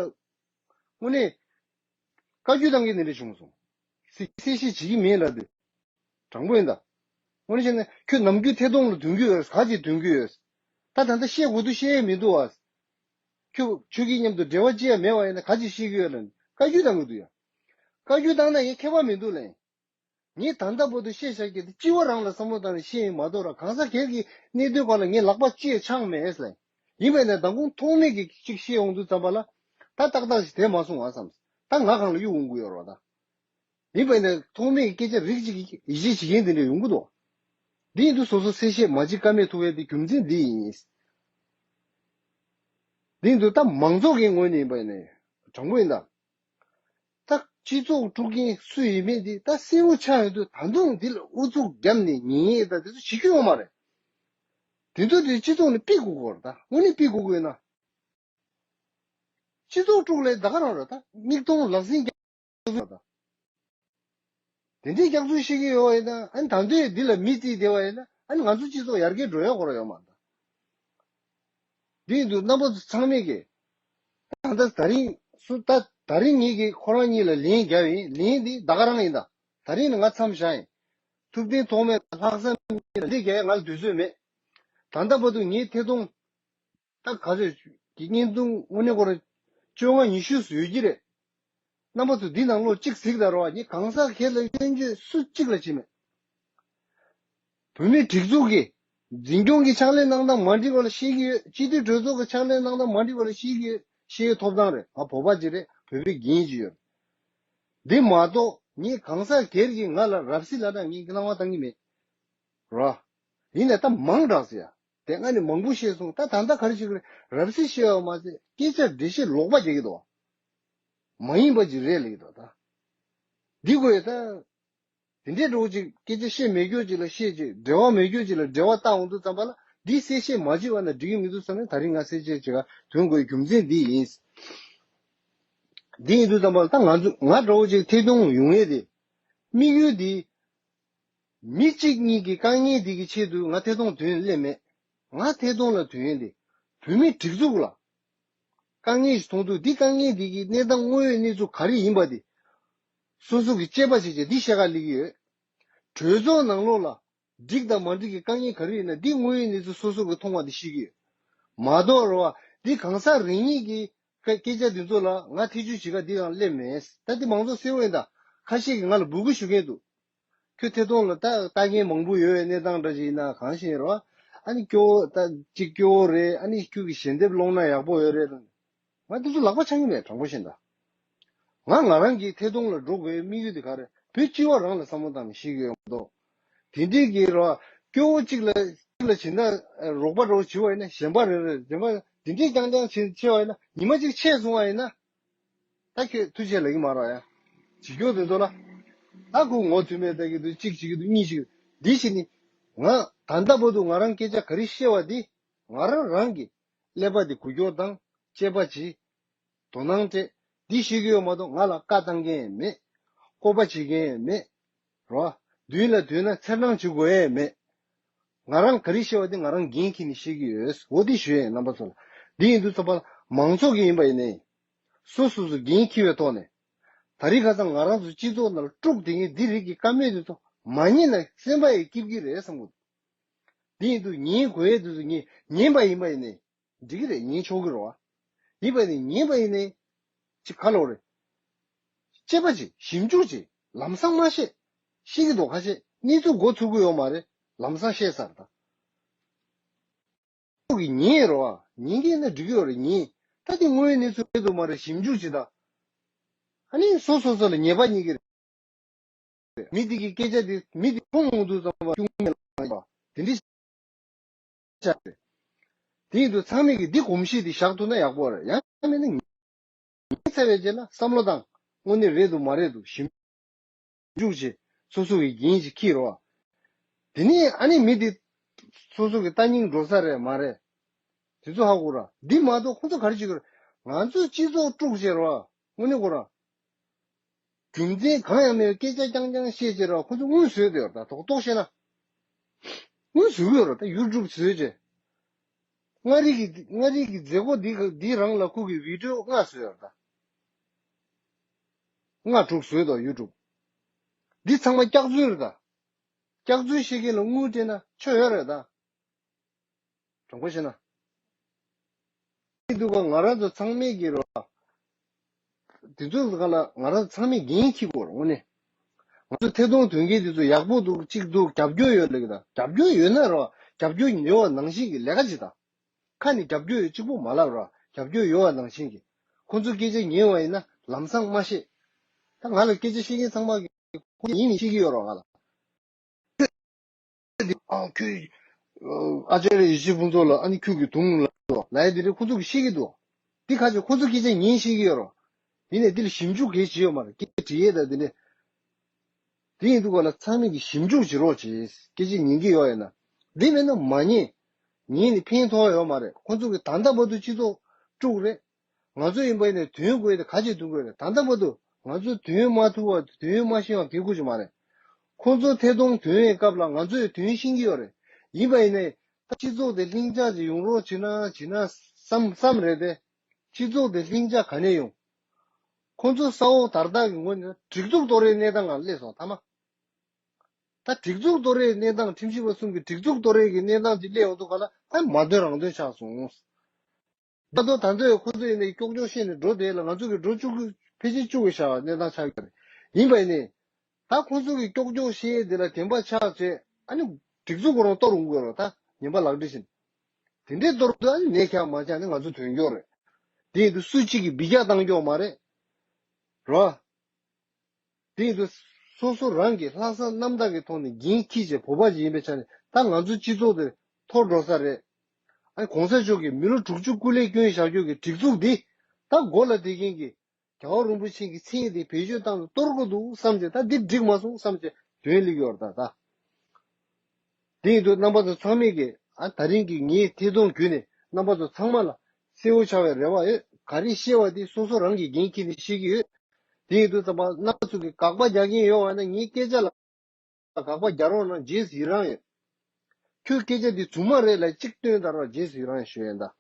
དངོས་གནས། བཀའ་བཀྱོན་བཏང་གི་ནི་རེ་བྱུང་སོང་། སི་གསལ་བཤད་བྱེད་ཀྱི་མིན་ལབ་དུས། དྲང་པོ་ཡིན་ད། དངོས་གནས་བྱས་ན་ཁྱོད་ནམ་རྒྱུན་ཐད་གཏོང་ལ་འདོན་གྱི་ཡོད་ག་ཅིག་འདོན་གྱི་ཡོད། ད་ད་ལྟ་བཤད་དགོས་དུས་བཤད་ཡས་མི་འདུག་བ། ཁྱོད་ཆོས་སྐྱིད་མཉམ་དུ་འབྲེལ་བ་ཅི་ཡང་མེད་པ་ཡིན་ན་ག་ཅིག་བཤད་ཀྱི་ཡོད་ལབ་ནས་བཀའ་བཀྱོན་བཏང་གི་འདུག་ཡ། བཀའ་བཀྱོན་བཏང་ན་ངས་ཁྱད་པར་མི་འདུག་ལན། ངས་ད་ལྟ་བར་དུ་བཤད་བཞག་རྒྱུ་དེ་སྤྱི་བོ་རང་ལ་བསམ་བློ་བཏང་ནས་བཤད་ཡིན་མ་གཏོགས་ར། གང་ཟག་སྒེར་གྱི་གནད་དོན་སྐོར་ལ་ངས་ལག་པ་ཅི་ཡང་འཆང་མེད་ལན། ཡིན་པས་ན་མདང་དགོང་ཐོགས་མེད་ཀྱི་ཅིག་བཤད་ཡོང་དུས་ཙམ་པ་ལ། ད་ཏག་ཏག་ཞིག་དེ་མ་སོང་བ་བསམ། ད་ང་གང་ལ་གཡུག་འོང་གི་ཡོད་རེད་བ་ད། ཡིན་པས་ན་ཐོགས་མེད་ཀྱི་སྐད་ཆ་རིགས་གཅིག་གིས་ཡིད་ཆེས་བྱེད་མཁན་དེ་འདྲ་ཡོང་གི་འདུག་འདི་ཡིན་དུས་སོ་སོ་གསལ་བཤད་མ་བྱེད་ཀ་མེད་ཐུག་པའི་དེ་རྒྱུ་མཚན་འདི་ཡིན། འདི་ཡིན་དུས་ད་མང་ཚོགས་ཀྱི་ངོས་ནས་ཡིན་པས་ན་དྲང་པོ་ཡིན་ད། ད་སྤྱི་ཚོགས་དཀྲུག་མཁན་སུ་ཡིན་མིན་འདི་ད་གསལ་བོ་ཆགས་ཡོང་དུས། ད་དུང་འདི་ལ་ཨུ་ཚུགས་བརྒྱབ་ནས་ཉེས་ཉེས་ད་དེ་ཚོ་བྱེད་རྒྱུ་ཡོད་མ་རེད། དེ་ཚོ་དེ་སྤྱི་ཚོགས་ནས་ཕུད་དགོས་ཀྱི་རེད། ད་དངོས་གནས་ཕུད་དགོས་ཀྱི་ཡོད་ན། སྤྱི་ཚོགས་དཀྲུག་ལས་ད་ག་རང་རེད། ད་མིག་མཐོང་ལག་ཟིན་རྒྱག་ཚུལ་ད། དེ་འདྲའི་རྒྱག་ཚུལ་ཤེས་ཀྱི་ཡོད་པ་ཡིན་ན། ཨ་ནི་ད་དུང་འདི་ལ་མི་རྩིས་བསྡད་པ་ཡིན་ན། ཨ་ནི་ང་ཚོ་སྤྱི་ཚོགས་ཡར་རྒྱས་འགྲོ་ཡག་ཁོ་རང་ཡོད་མ་རེད། འདི་ཡིན་དུས་རྣམ་པ་ཚོ་ཚང་མས་ཀྱི། ད་ལྟ་ད་རིང་སུ་ད་ད་རིང་ངེད་ཀྱིས་ཁོ་རང་གཉིས་ལ་ལན་བརྒྱབ་ཡིན། ལན་འདི་ད་ག་རང་ཡིན་ད། ད་རིང་ནི་ང་མཚམས་བཞག་ཡིན། ཐུབ་བསྟན་ཐོགས་མེད་དང་ལྷག་བསམ་གཉིས་ལ་ལན་རྒྱག་ཡ་ང་ལ་དུས་ཚོད་མེད། ད་ལྟ་བར་དུ་ངའི་ཐད་གཏོང་ད་ག་ཚོད་ཀྱི་བརྙན་ཐུང་དངོས་གནས་ཁོ་རང་བཅོ་ལྔ་ཉི་ཤུ་ཙམ་ཡོད་ཀྱི་རེད། རྣམ་པ་ཚོ་འདི་ནང་ལོགས་གཅིག་གཟིགས་དང་རོགས། ངས་གང་ཟག་སྒེར་ལ་སྐྱོན་བརྗོད་སུ་གཅིག་ལ་བྱས་མེད། བོད་མིའི་སྒྲིག་འཛུགས་ཀྱི་འཛིན་སྐྱོང་གི་ཕྱག་ལས་གནང་སྟངས་མ་འགྲིག་པ་ལ་བཤད་ཀྱི་ཡོད། སྤྱི་འཐུས་གྲོས་ཚོགས་ཀྱི་ཕྱག་ལས་གནང་སྟངས་མ་འགྲིག་པ་ལ་བཤད་ཀྱི་ཡོད། བཤད་ཡོད། ཐོབ་ཐང་རེད། ང་བོད་པ་ཅིག་རེད། བོད་པའི་འགན་ཅིག་ཡོད། འདི་མ་གཏོགས་ངས་གང་ཟག་སྒེར་གྱིས་ང་ལ་རབ་སྲིད་ལབ་ན་ངས་སྣང་བ་བཏང་གི་མེད། རོ། ཡིན་ནའི་ད་མང་དྲགས་ཟེར་ཡ། དེ་སྔ་ནས་མང་པོ་བཤད་སོང་། ད་ད་ལྟ་ག་རེ་བྱེད་ཀྱི་རེད། རབ་སྲིད་བཤད་པ་མ་ཟད་སྐད་ཆ་འགྲེལ་བཤད་ལོག་པ་རྒྱག་གི་འདུག་མ་ཡིན་པ་ཅིག་རེད་ལབ་ཀྱི་འདུག་ད་འདི་དགོས་ཡ་ད། དེ་འདྲའི་འགྲོ་ཅིག་སྐད་ཆ་བཤད་མེད་རྒྱུ་ཅིག་ལ་བཤད་ཅིག་འབྲེལ་བ་མེད་རྒྱུ་ཅིག་ལ་འབྲེལ་བ་བཏང་འོང་དུས་ཙམ་པ་ལ། འདི་གསལ་བཤད་མ་བྱས་པ་ན་འགྲིག་གི་མི་འདུག་བསམ་ནས་ད་རིང་ང་གསལ་བཤད་བྱེད་ག་ཐོན་དགོས་རྒྱུ་མཚན་འདི་ཡིན། འདི་ཡིན་དུས་ཙམ་པ་ལ་ད་ང་ཚོ་ང་འདྲ་བོ་ཅིག་ཐད་གཏོང་ཡོང་ཡས་དེ། དམིགས་ཡུལ་འདི། མི་གཅིག་གཉིས་ཀྱི་དཀའ་ངལ་འདི་གི་ཆེད་དུ་ང་ཐད་གཏོང་དོན་སླེབས་མེད། ང་ཐད་གཏོང་ལ་དོན་ཡོད་དེ། བོད་མིའི་སྒྲིག་འཛུགས་ལ་དཀའ་ངལ་ཞིག་མཐོང་དུས། འདི་དཀའ་ངལ་འདི་གི་གནས་སྟངས་དངོས་ཡོད་གནས་ཚུལ་ག་རེ་ཡིན་པ་དེ་སོ་སོ་གི་དཔྱད་པ་བྱས་བྱས་འདི་བཤད་ག་སླེབས་ཀྱི་ཡོད། གྲོས་ཚོགས་ནང་ལོགས་ལ་འགྲིག་དང་མ་འགྲིག་གི་དཀའ་ངལ་ག་རེ་ཡིན་ན་འདི་དངོས་ཡོད་གནས་ཚུལ་སོ་སོ་གི་མཐོང་བ་འདི་བཤད་ཀྱི་ཡོད། མ་གཏོགས་རེད་བ། འདི་གང་ཟག་རེ་གཉིས་ཀྱི་སྐད་སྐད་ཆ་འདི་ཚོ་ལ་ང་ཐེ་བྱུས་བྱེད་ག་འདི་ཡང་སླེབས་མེད། ད་འདི་མང་ཚོགས་གསལ་བོ་ཡིན་ད། ཁ་ཤས་ཀྱིས་ང་ལ་འབོད་སྐུལ་ཞུ་མཁན་འདུག་ཁྱོད་ཐད་གཏོང་ལ་ལྟ་ལྟ་མཁན་མང་པོ་ཡོད་པའི་གནས་སྟངས་འདྲ་ཞིག་ཡིན་ན་གང་ཤེས་རོ། ཨ་ནི་སྐྱོ་བོ་ད་ཅིག་སྐྱོ་བོ་རེད། ཨ་ནི་ཁྱོད་ཀྱི་ཞལ་འདེབས་སློང་ན་ཡག་པོ་ཡོད་རེད། ང་འདི་ཚོ་ལག་པ་འཆང་གི་མེད། དྲང་པོ་བཤད་ན། ང་ང་རང་གི་ཐད་གཏོང་ལ་འགྲོ་དགོས་དམིགས་ཡུལ་དེ་ག་རེ། བོད་སྤྱི་བ་རང་ལ་བསམ་བློ་བཏང་ནས་ཤེས་ཀྱི་ཡོད་མ་གཏོགས། དེ་འདྲའི་གི་རོ། སྐྱོ་བོ་གཅིག་ལ་གཅིག་ལ་བྱིན་ན་རོགས་པ་རོགས་བྱེད་པ་ཡིན་ན། གཞན་པ་རེ་རེ་གཞན་པ་དེ་འདྲའི་རྐྱང་རྐྱང་བྱེད་བྱེད་པ་ཡིན་ན། ཉི་མ་གཅིག་ཆད་སོང་བ་ཡིན་ན། ད་ཁྱོད་ཐུགས་རྗེ་ལབ་ཀྱི་མ་རེད་ཡ། བྱེད་རྒྱུ་དེ་ཚོ་ལ། ད་ཁོ་ངོ་ཐུག་མེད་ལྟ་གི་འདུག་གཅིག་བྱེད་ཀྱི་འདུག་གཉིས་བྱེད་ཀྱི་འདུག་འདི་བྱས་ནི། ང་ད་ལྟ་བར་དུ་ང་རང་སྐད་ཆ་ག་རེ་བཤད་པ་འདི། ང་རང་རང་གི་ཀླད་པ་འདི་འགུལ་སྐྱོད་བཏང་། དཔྱད་པ་བྱས། དོ་སྣང་སྤྲད། འདི་བཤད་ཀྱི་ཡོད་མ་གཏོགས་ང་ལ་བཀའ་བཏང་མཁན་མེད། སྐོར་པ་བྱེད་མཁན་མེད། རོ། མདུན་ལ་སྡོད་ན་འཚེར་སྣང་བྱེད་དགོས་ཡས་མེད། ང་རང་ག་རེ་བཤད་པ་དེ་ང་རང་འགན་འཁྱེར་ནས་བཤད་ཀྱི་ཡོད། འོ་དེ་ཞུ་ཡས་ཡིན། རྣམ་པ་ཚོ་ལ། འདི་ཡིན་དུས་ཚོགས་པ་མང་ཚོགས་ཀྱི་ཡིན་པ་ཡིན་ནའི། སོ་སོ་སོ་འགན་འཁྱེར་བའི་ཐོག་ནས། ད་རེས་ཁ་སང་ང་རང་ཚོ་སྤྱི་ཚོགས་ནང་ལ་དཀྲུགས་བསྡད་མཁན་འདི་རིགས་ཀྱི་ཀ་མེད་དེ་ཚོ་མ་ཉན་ན་སེམས་པ་ཡང་སྐྱིད་ཀྱི་རེད་བསམ་གི་འདུག་འདི་ཡིན་དུས་ཉན་དགོས་ཡས་དེ་ཚོ་ངས་ཉན་པ་ཡིན་པ་ཡིན་ནའི། འགྲིག་གི་རེད། ཉན་ཆོག་གི་རེད་བ། ཡིན་པ་ནི་ཉན་པ་ཡིན་ནའི། ཅིག་ག་ལོག་རེད། དཔྱད་པ་བྱེད། ཞིབ་འཇུག་བྱེད། ལམ་སང་མ་བཤད། ཤེས་ཀྱི་འདུག་ཁ་ཤས་གནས་ཚུལ་མགོ་ཚོད་ཀྱི་ཡོད་མ་རེད། ལམ་སང་བཤད་ཚར་ད། ཁོ་གིས་ཉན་རོ་ཨ། ཉན་གྱི་ཡིན་ན་འགྲིག་གི་ཡོད་རེད། ཉན། ད་དེ་དངོས་ཡོད་གནས་ཚུལ་རེད་འདུག་མ་རེད། ཞིབ་འཇུག་བྱེད་ད། ཨ་ནི་སོ་སོ་སོ་ལ་ཉེས་པ་རྙེད་ཀྱི་རེད། མི་དེ་གི་སྐད་ཆ་དེ་མི་དེ་མཐོང་ཡོང་དུས་ཙམ་པ་སྐྱོན་མེད་ལ་དེ་འདྲ་བྱ་རེད། དེ་ཡིན་དུས་ཚང་མས་ཀྱི་འདི་གོམས་གཤིས་དེ་བཞག་ཐུབ་ན་ཡག་པོ་རེད། ཡང་མིན་ན་ཉན་ཚར་བའི་རྗེས་ལ་བསམ་བློ་བཏང་། དངོས་གནས་རེད་འདུག་མ་རེད་འདུག་ཞིབ་འཇུག་བྱེད། སོ་སོ་གི་འགན་ཞིག་འཁྱེར་རོགས། དེ་ནས་ཨ་ནི་མི་དེ་སོ་སོ་གི་ལྟ་སྙིང་འགྲོ་ས་རེད་མ་རེད། དེ་ཚོ་ཧ་གོ་ར། འདི་མ་གཏོགས་ཁོ་ཚོ་ག་རེ་བྱེད་ཀྱི་རེད། ང་ཚོའི་སྤྱི་ཚོགས་དཀྲུག་བྱེད་རོགས། དངོས་གནས་གོ་ར། རྒྱུ་མཚན་གང་ཡང་མེད་པའི་སྐད་ཆ་རྐྱང་རྐྱང་བཤད་བྱེད་རོགས། ཁོ་ཚོ་དངུལ་བཟོས་བསྡད་ཡོད་རེད་ད། ཏོག་ཏོག་བཤད་ན། དངུལ་བཟོས་ཀྱི་ཡོད་རེད་ད། ཡུ་ཊུབ་བཟོས་བྱས། མངའ་རིས་ཀྱི་མངའ་རིས་ཀྱི་མཛད་སྒོ་འདི་འདི་རང་ལ་ཁོ་གི་བི་ཌི་ཡོ་ལྔ་བཟོས་ཡོད་རེད་ད། ལྔ་དྲུག་བཟོས་འདུག་ཡུ་ཊུབ། འདི་ཚང་མ་སྐྱག་རྫུན་རེད་ད། སྐྱག་རྫུན་བཤད་མཁན་ལ་དངུལ་སྤྲད་ན་ཆོ་ཡོད་རེད་ད། དྲང་པོ་བཤད་ན། འདུག་ག་ང་རང་ཚོ་ཚང་མས་ཀྱི་རོ། དེ་ཚོའི་སྒང་ལ་ང་རང་ཚང་མས་འགན་འཁྱེར་དགོས་རེད་དངོས་གནས། ང་ཚོ་ཐད་གཏོང་དོན་རྐྱེན་དེ་ཚོ་ཡག་པོ་འདུག་གཅིག་འདུག་རྒྱབ་སྐྱོར་ཡོད་ལབ་ཀྱི་དང་རྒྱབ་སྐྱོར་ཡོད་ན་རེད་བ། རྒྱབ་སྐྱོར་ཡོད་པ་ནང་བཞིན་གྱི་ལས་ཀ་བྱེད་དང་། ཁ་ནས་རྒྱབ་སྐྱོར་ཡོད་གཅིག་པོ་མ་ལབ་ར་རྒྱབ་སྐྱོར་ཡོད་པ་ནང་བཞིན་གྱི། ཁོང་ཚོ་སྐད་ཆ་ཉན་བ་ཡིན་ན་ལམ་སང་མ་བཤད། ད་ང་ལ་སྐད་ཆ་བཤད་མཁན་ཚང་མ་གི་ཁོང་ཡིན་ནི་ཤེས་ཀྱི་ཡོད་ར་ང་ལ། ཨ་ཁྱོད་ཨ་ཅར་ཡེ་ཤེས་ཕུན་ཚོགས་ལ་ཨ་ནི་ཁྱོད་ཀྱི་དུང་ལ་ལ་ཡ་དེ་རིང་ཁོང་ཚོ་གི་ཤེས་ཀྱི་འདུག་འདི་ཁ་ཆེ་ཁོང་ཚོ་སྐད་ཆ་ཉན་ཤེས་ཀྱི་ཡོད་ར། ཡིན་ནའི་འདི་ལ་ཞིབ་འཇུག་གལ་ཆེ་ཡོད་མ་རེད་སྐད་ཆ་དྲི་ཡས་ད་འདི་ནས། དེ་ཡིན་དུས་ག་ལ་ཚང་མས་ཀྱི་ཞིབ་འཇུག་བྱེད་རོགས་བྱེད། སྐད་ཆ་ཉན་གྱི་ཡོད་ཡིན་ན། འདི་མེད་ན་མ་ཉན། ཉན་ནས་ཕན་ཐོགས་ཡོད་མ་རེད། ཁོང་ཚོ་གི་ད་ལྟ་བར་དུ་སྤྱི་ཚོགས་དཀྲུགས་རེད། ང་ཚོ་ཡིན་པ་ཡིན་ནའི་དོན་དགོས་ཏེ་ག་ཅིག་དོན་དགོས་རེད། ད་ལྟ་བར་དུ་ང་ཚོ་དོན་མ་ཐུབ་པ་དོན་མ་ཤེས་པ་གལ་དགོས་ཀྱི་མ་རེད། ཁོང་ཚོ་ཐད་གཏོང་དོན་བའི་སྐབས་ལ་ང་ཚོས་དོན་ཤེས་ཀྱི་ཡོད་རེད། ཡིན་པ་ཡིན་ནའི་ད་སྤྱི་ཚོགས་དེ་ལྷིང་འཇགས་ཅིག་ཡོང་རོགས་བྱེད་ན་བྱེད་ན་བསམ་བསམ་རེད་དེ། སྤྱི་ཚོགས་དེ་ལྷིང་འཇགས་ག་ནས་ཡོང་། ཁོང་ཚོ་ས་འོག་དར་ཐག་གི་ངོས་ནས་སྒྲིག་འཛུགས་གཏོར་རེས་གནས་སྟངས་ལ་སླེབས་སོང་ཐ་མ། ད་སྒྲིག་འཛུགས་གཏོར་རེས་གནས་སྟངས་ཁྲིམས་ཞིབ་པ་གསུམ་གྱི་སྒྲིག་འཛུགས་གཏོར་རེས་ཀྱི་གནས་སྟངས་དེ་སླེབས་ཡོང་དུས་ག་ལ་ཨ་མ་དོན་རང་དོན་ཆགས་སོང་། ད་དུང་ད་ཚོད་ཁོང་ཚོ་ཡིན་ནའི་ཀྱོག་ཀྱོག་བཤད་ནས་འགྲོ་བསྡད་ལ་ང་ཚོ་གི་འགྲོ་བཅུག་གི་ཕལ་ཆེར་བཅུག་གི་བཞག་གནས་སྟངས་ཆགས་ཀྱི་རེད། ཡིན་པ་ཡིན་ནའི། ད་ཁོང་ཚོ་གི་ཀྱོག་ཀྱོག་བཤད་ཡས་དེ་ལ་བདེན་པ་ཆགས་བྱས་ཨ་ནི་སྒྲིག་འཛུགས་ཁོ་རང་གཏོར་འོང་གི་རེད་ད་ཉན་པ་ལག་འབྲེལ་བྱས་ནས། དེ་འདྲའི་གཏོར་དུས་ཨ་ནི་ནད་ཁྱག་མ་ཆགས་ནི་ང་ཚོ་དོན་སྐྱོ་རེད། དེ་ཡིན་དུས་སུ་གཅིག་གིས་འབུད་རྒྱག་བཏང་སྐྱོ་མ་རེད། རོ། དེ་ཡིན་དུས་སོ་སོ་རང་གིས་ལྷག་བསམ་རྣམ་དག་གི་ཐོག་ནས་འགན་འཁྱེར་བྱས་བོད་པ་ཞིག་ཡིན་པའི་ཆ་ནས་ད་ང་ཚོའི་སྤྱི་ཚོགས་དེ་འཐོར་འགྲོ་ས་རེད། ཨ་ནི་གོང་ས་མཆོག་གིས་མི་ལོ་དྲུག་ཅུ་སྐུ་ལས་བསྐྱོན་བཞག་རྒྱུ་གི་སྒྲིག་འཛུགས་འདི་ད་མགོ་ལ་བསྡད་མཁན་གྱི་རྒྱལ་བ་རིན་པོ་ཆེ་གི་མཚན་དེ་བེད་སྤྱོད་བཏང་ནས་གཏོར་དགོས་འདུག་བསམ་བྱས་ད་འདི་འགྲིག་མ་སོང་བསམ་བྱས་དོན་སླེབས་ཡོད་རེད་ད་ད། དེ་ཡིན་དུས་རྣམ་པ་ཚོ་ཚང་མས་ཀྱིས་ཨ་ད་རིང་གི་ངའི་ཐད་གཏོང་བརྒྱུད་ནས་རྣམ་པ་ཚོ་ཚང་མ་ལ་གསལ་བོ་ཆགས་པའི་རེ་བ་ཡོད། ག་རེ་བཤད་པ་དེ་སོ་སོ་རང་གིས་འགན་འཁྱེར་ནས་བཤད་ཀྱི་ཡོད། དེ་ཡིན་དུས་ཙམ་པ་རྣམ་པ་ཚོ་གིས་དགག་པ་རྒྱག་གིན་ཡོད་པ་ན་ངའི་སྐད་ཆ་ལ་དགག་པ་རྒྱག་རོགས་གནང་རྗེས་སུ་ཡི་རང་ཡོད། ཁྱོད་སྐད་ཆ་འདི་རྫུན་མ་རེད་ལ་གཅིག་སྟོན་དང་རོགས་རྗེས་སུ་ཡི་རང་ཞུ་ཡིན་ད།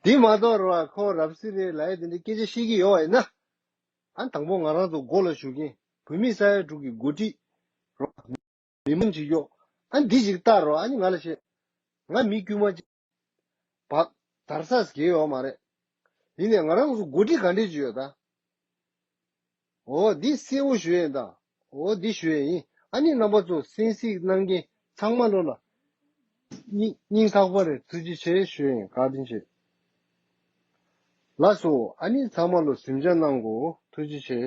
དེ་མ་གཏོགས་རོགས་ཁོ་རབ་སྲིད་རེད་ལ་ཡ་དེ་འདྲའི་སྐད་ཆ་བཤད་ཀྱི་ཡོད་པ་ཡིན་ན། ཨ་དང་པོ་ང་རང་ཚོ་མགོ་ལ་ཞུགས་མཁན་བོད་མི་ས་ཡ་དྲུག་གི་འགོ་ཁྲིད་རོགས། མི་མང་ཅིག་ཡོད། ཨ་འདི་ཅིག་ལྟ་རོགས་ཨ་ནི་ང་ལ་བཤད། ང་མི་དཀྱུས་མ་ཅིག་བག་དར་ས་སྐྱེ་ཡོད་མ་རེད། ཡིན་ནའི་ང་རང་ཚོ་འགོ་ཁྲིད་ག་འདྲས་ཅིག་ཡོད་ད། འོ་འདི་གསལ་བོ་ཞུ་ཡས་ད། འོ་འདི་ཞུ་ཡས་ཡིན། ཨ་ནི་རྣམ་པ་ཚོ་གསན་གཟིགས་གནང་མཁན་ཚང་མ་ལོ་ལ། སྙིང་སྙིང་ཐག་པ་རེད་ཐུགས་རྗེ་ཆེ་ཞུ་ཡས་ཡིན་བཀའ་དྲིན་ཆེ། ལགས་སོ་ཨ་ནི་ཚང་མ་ལོ་གཟིམ་འཇག་གནང་གོ་ཐུགས་རྗེ་ཆེ།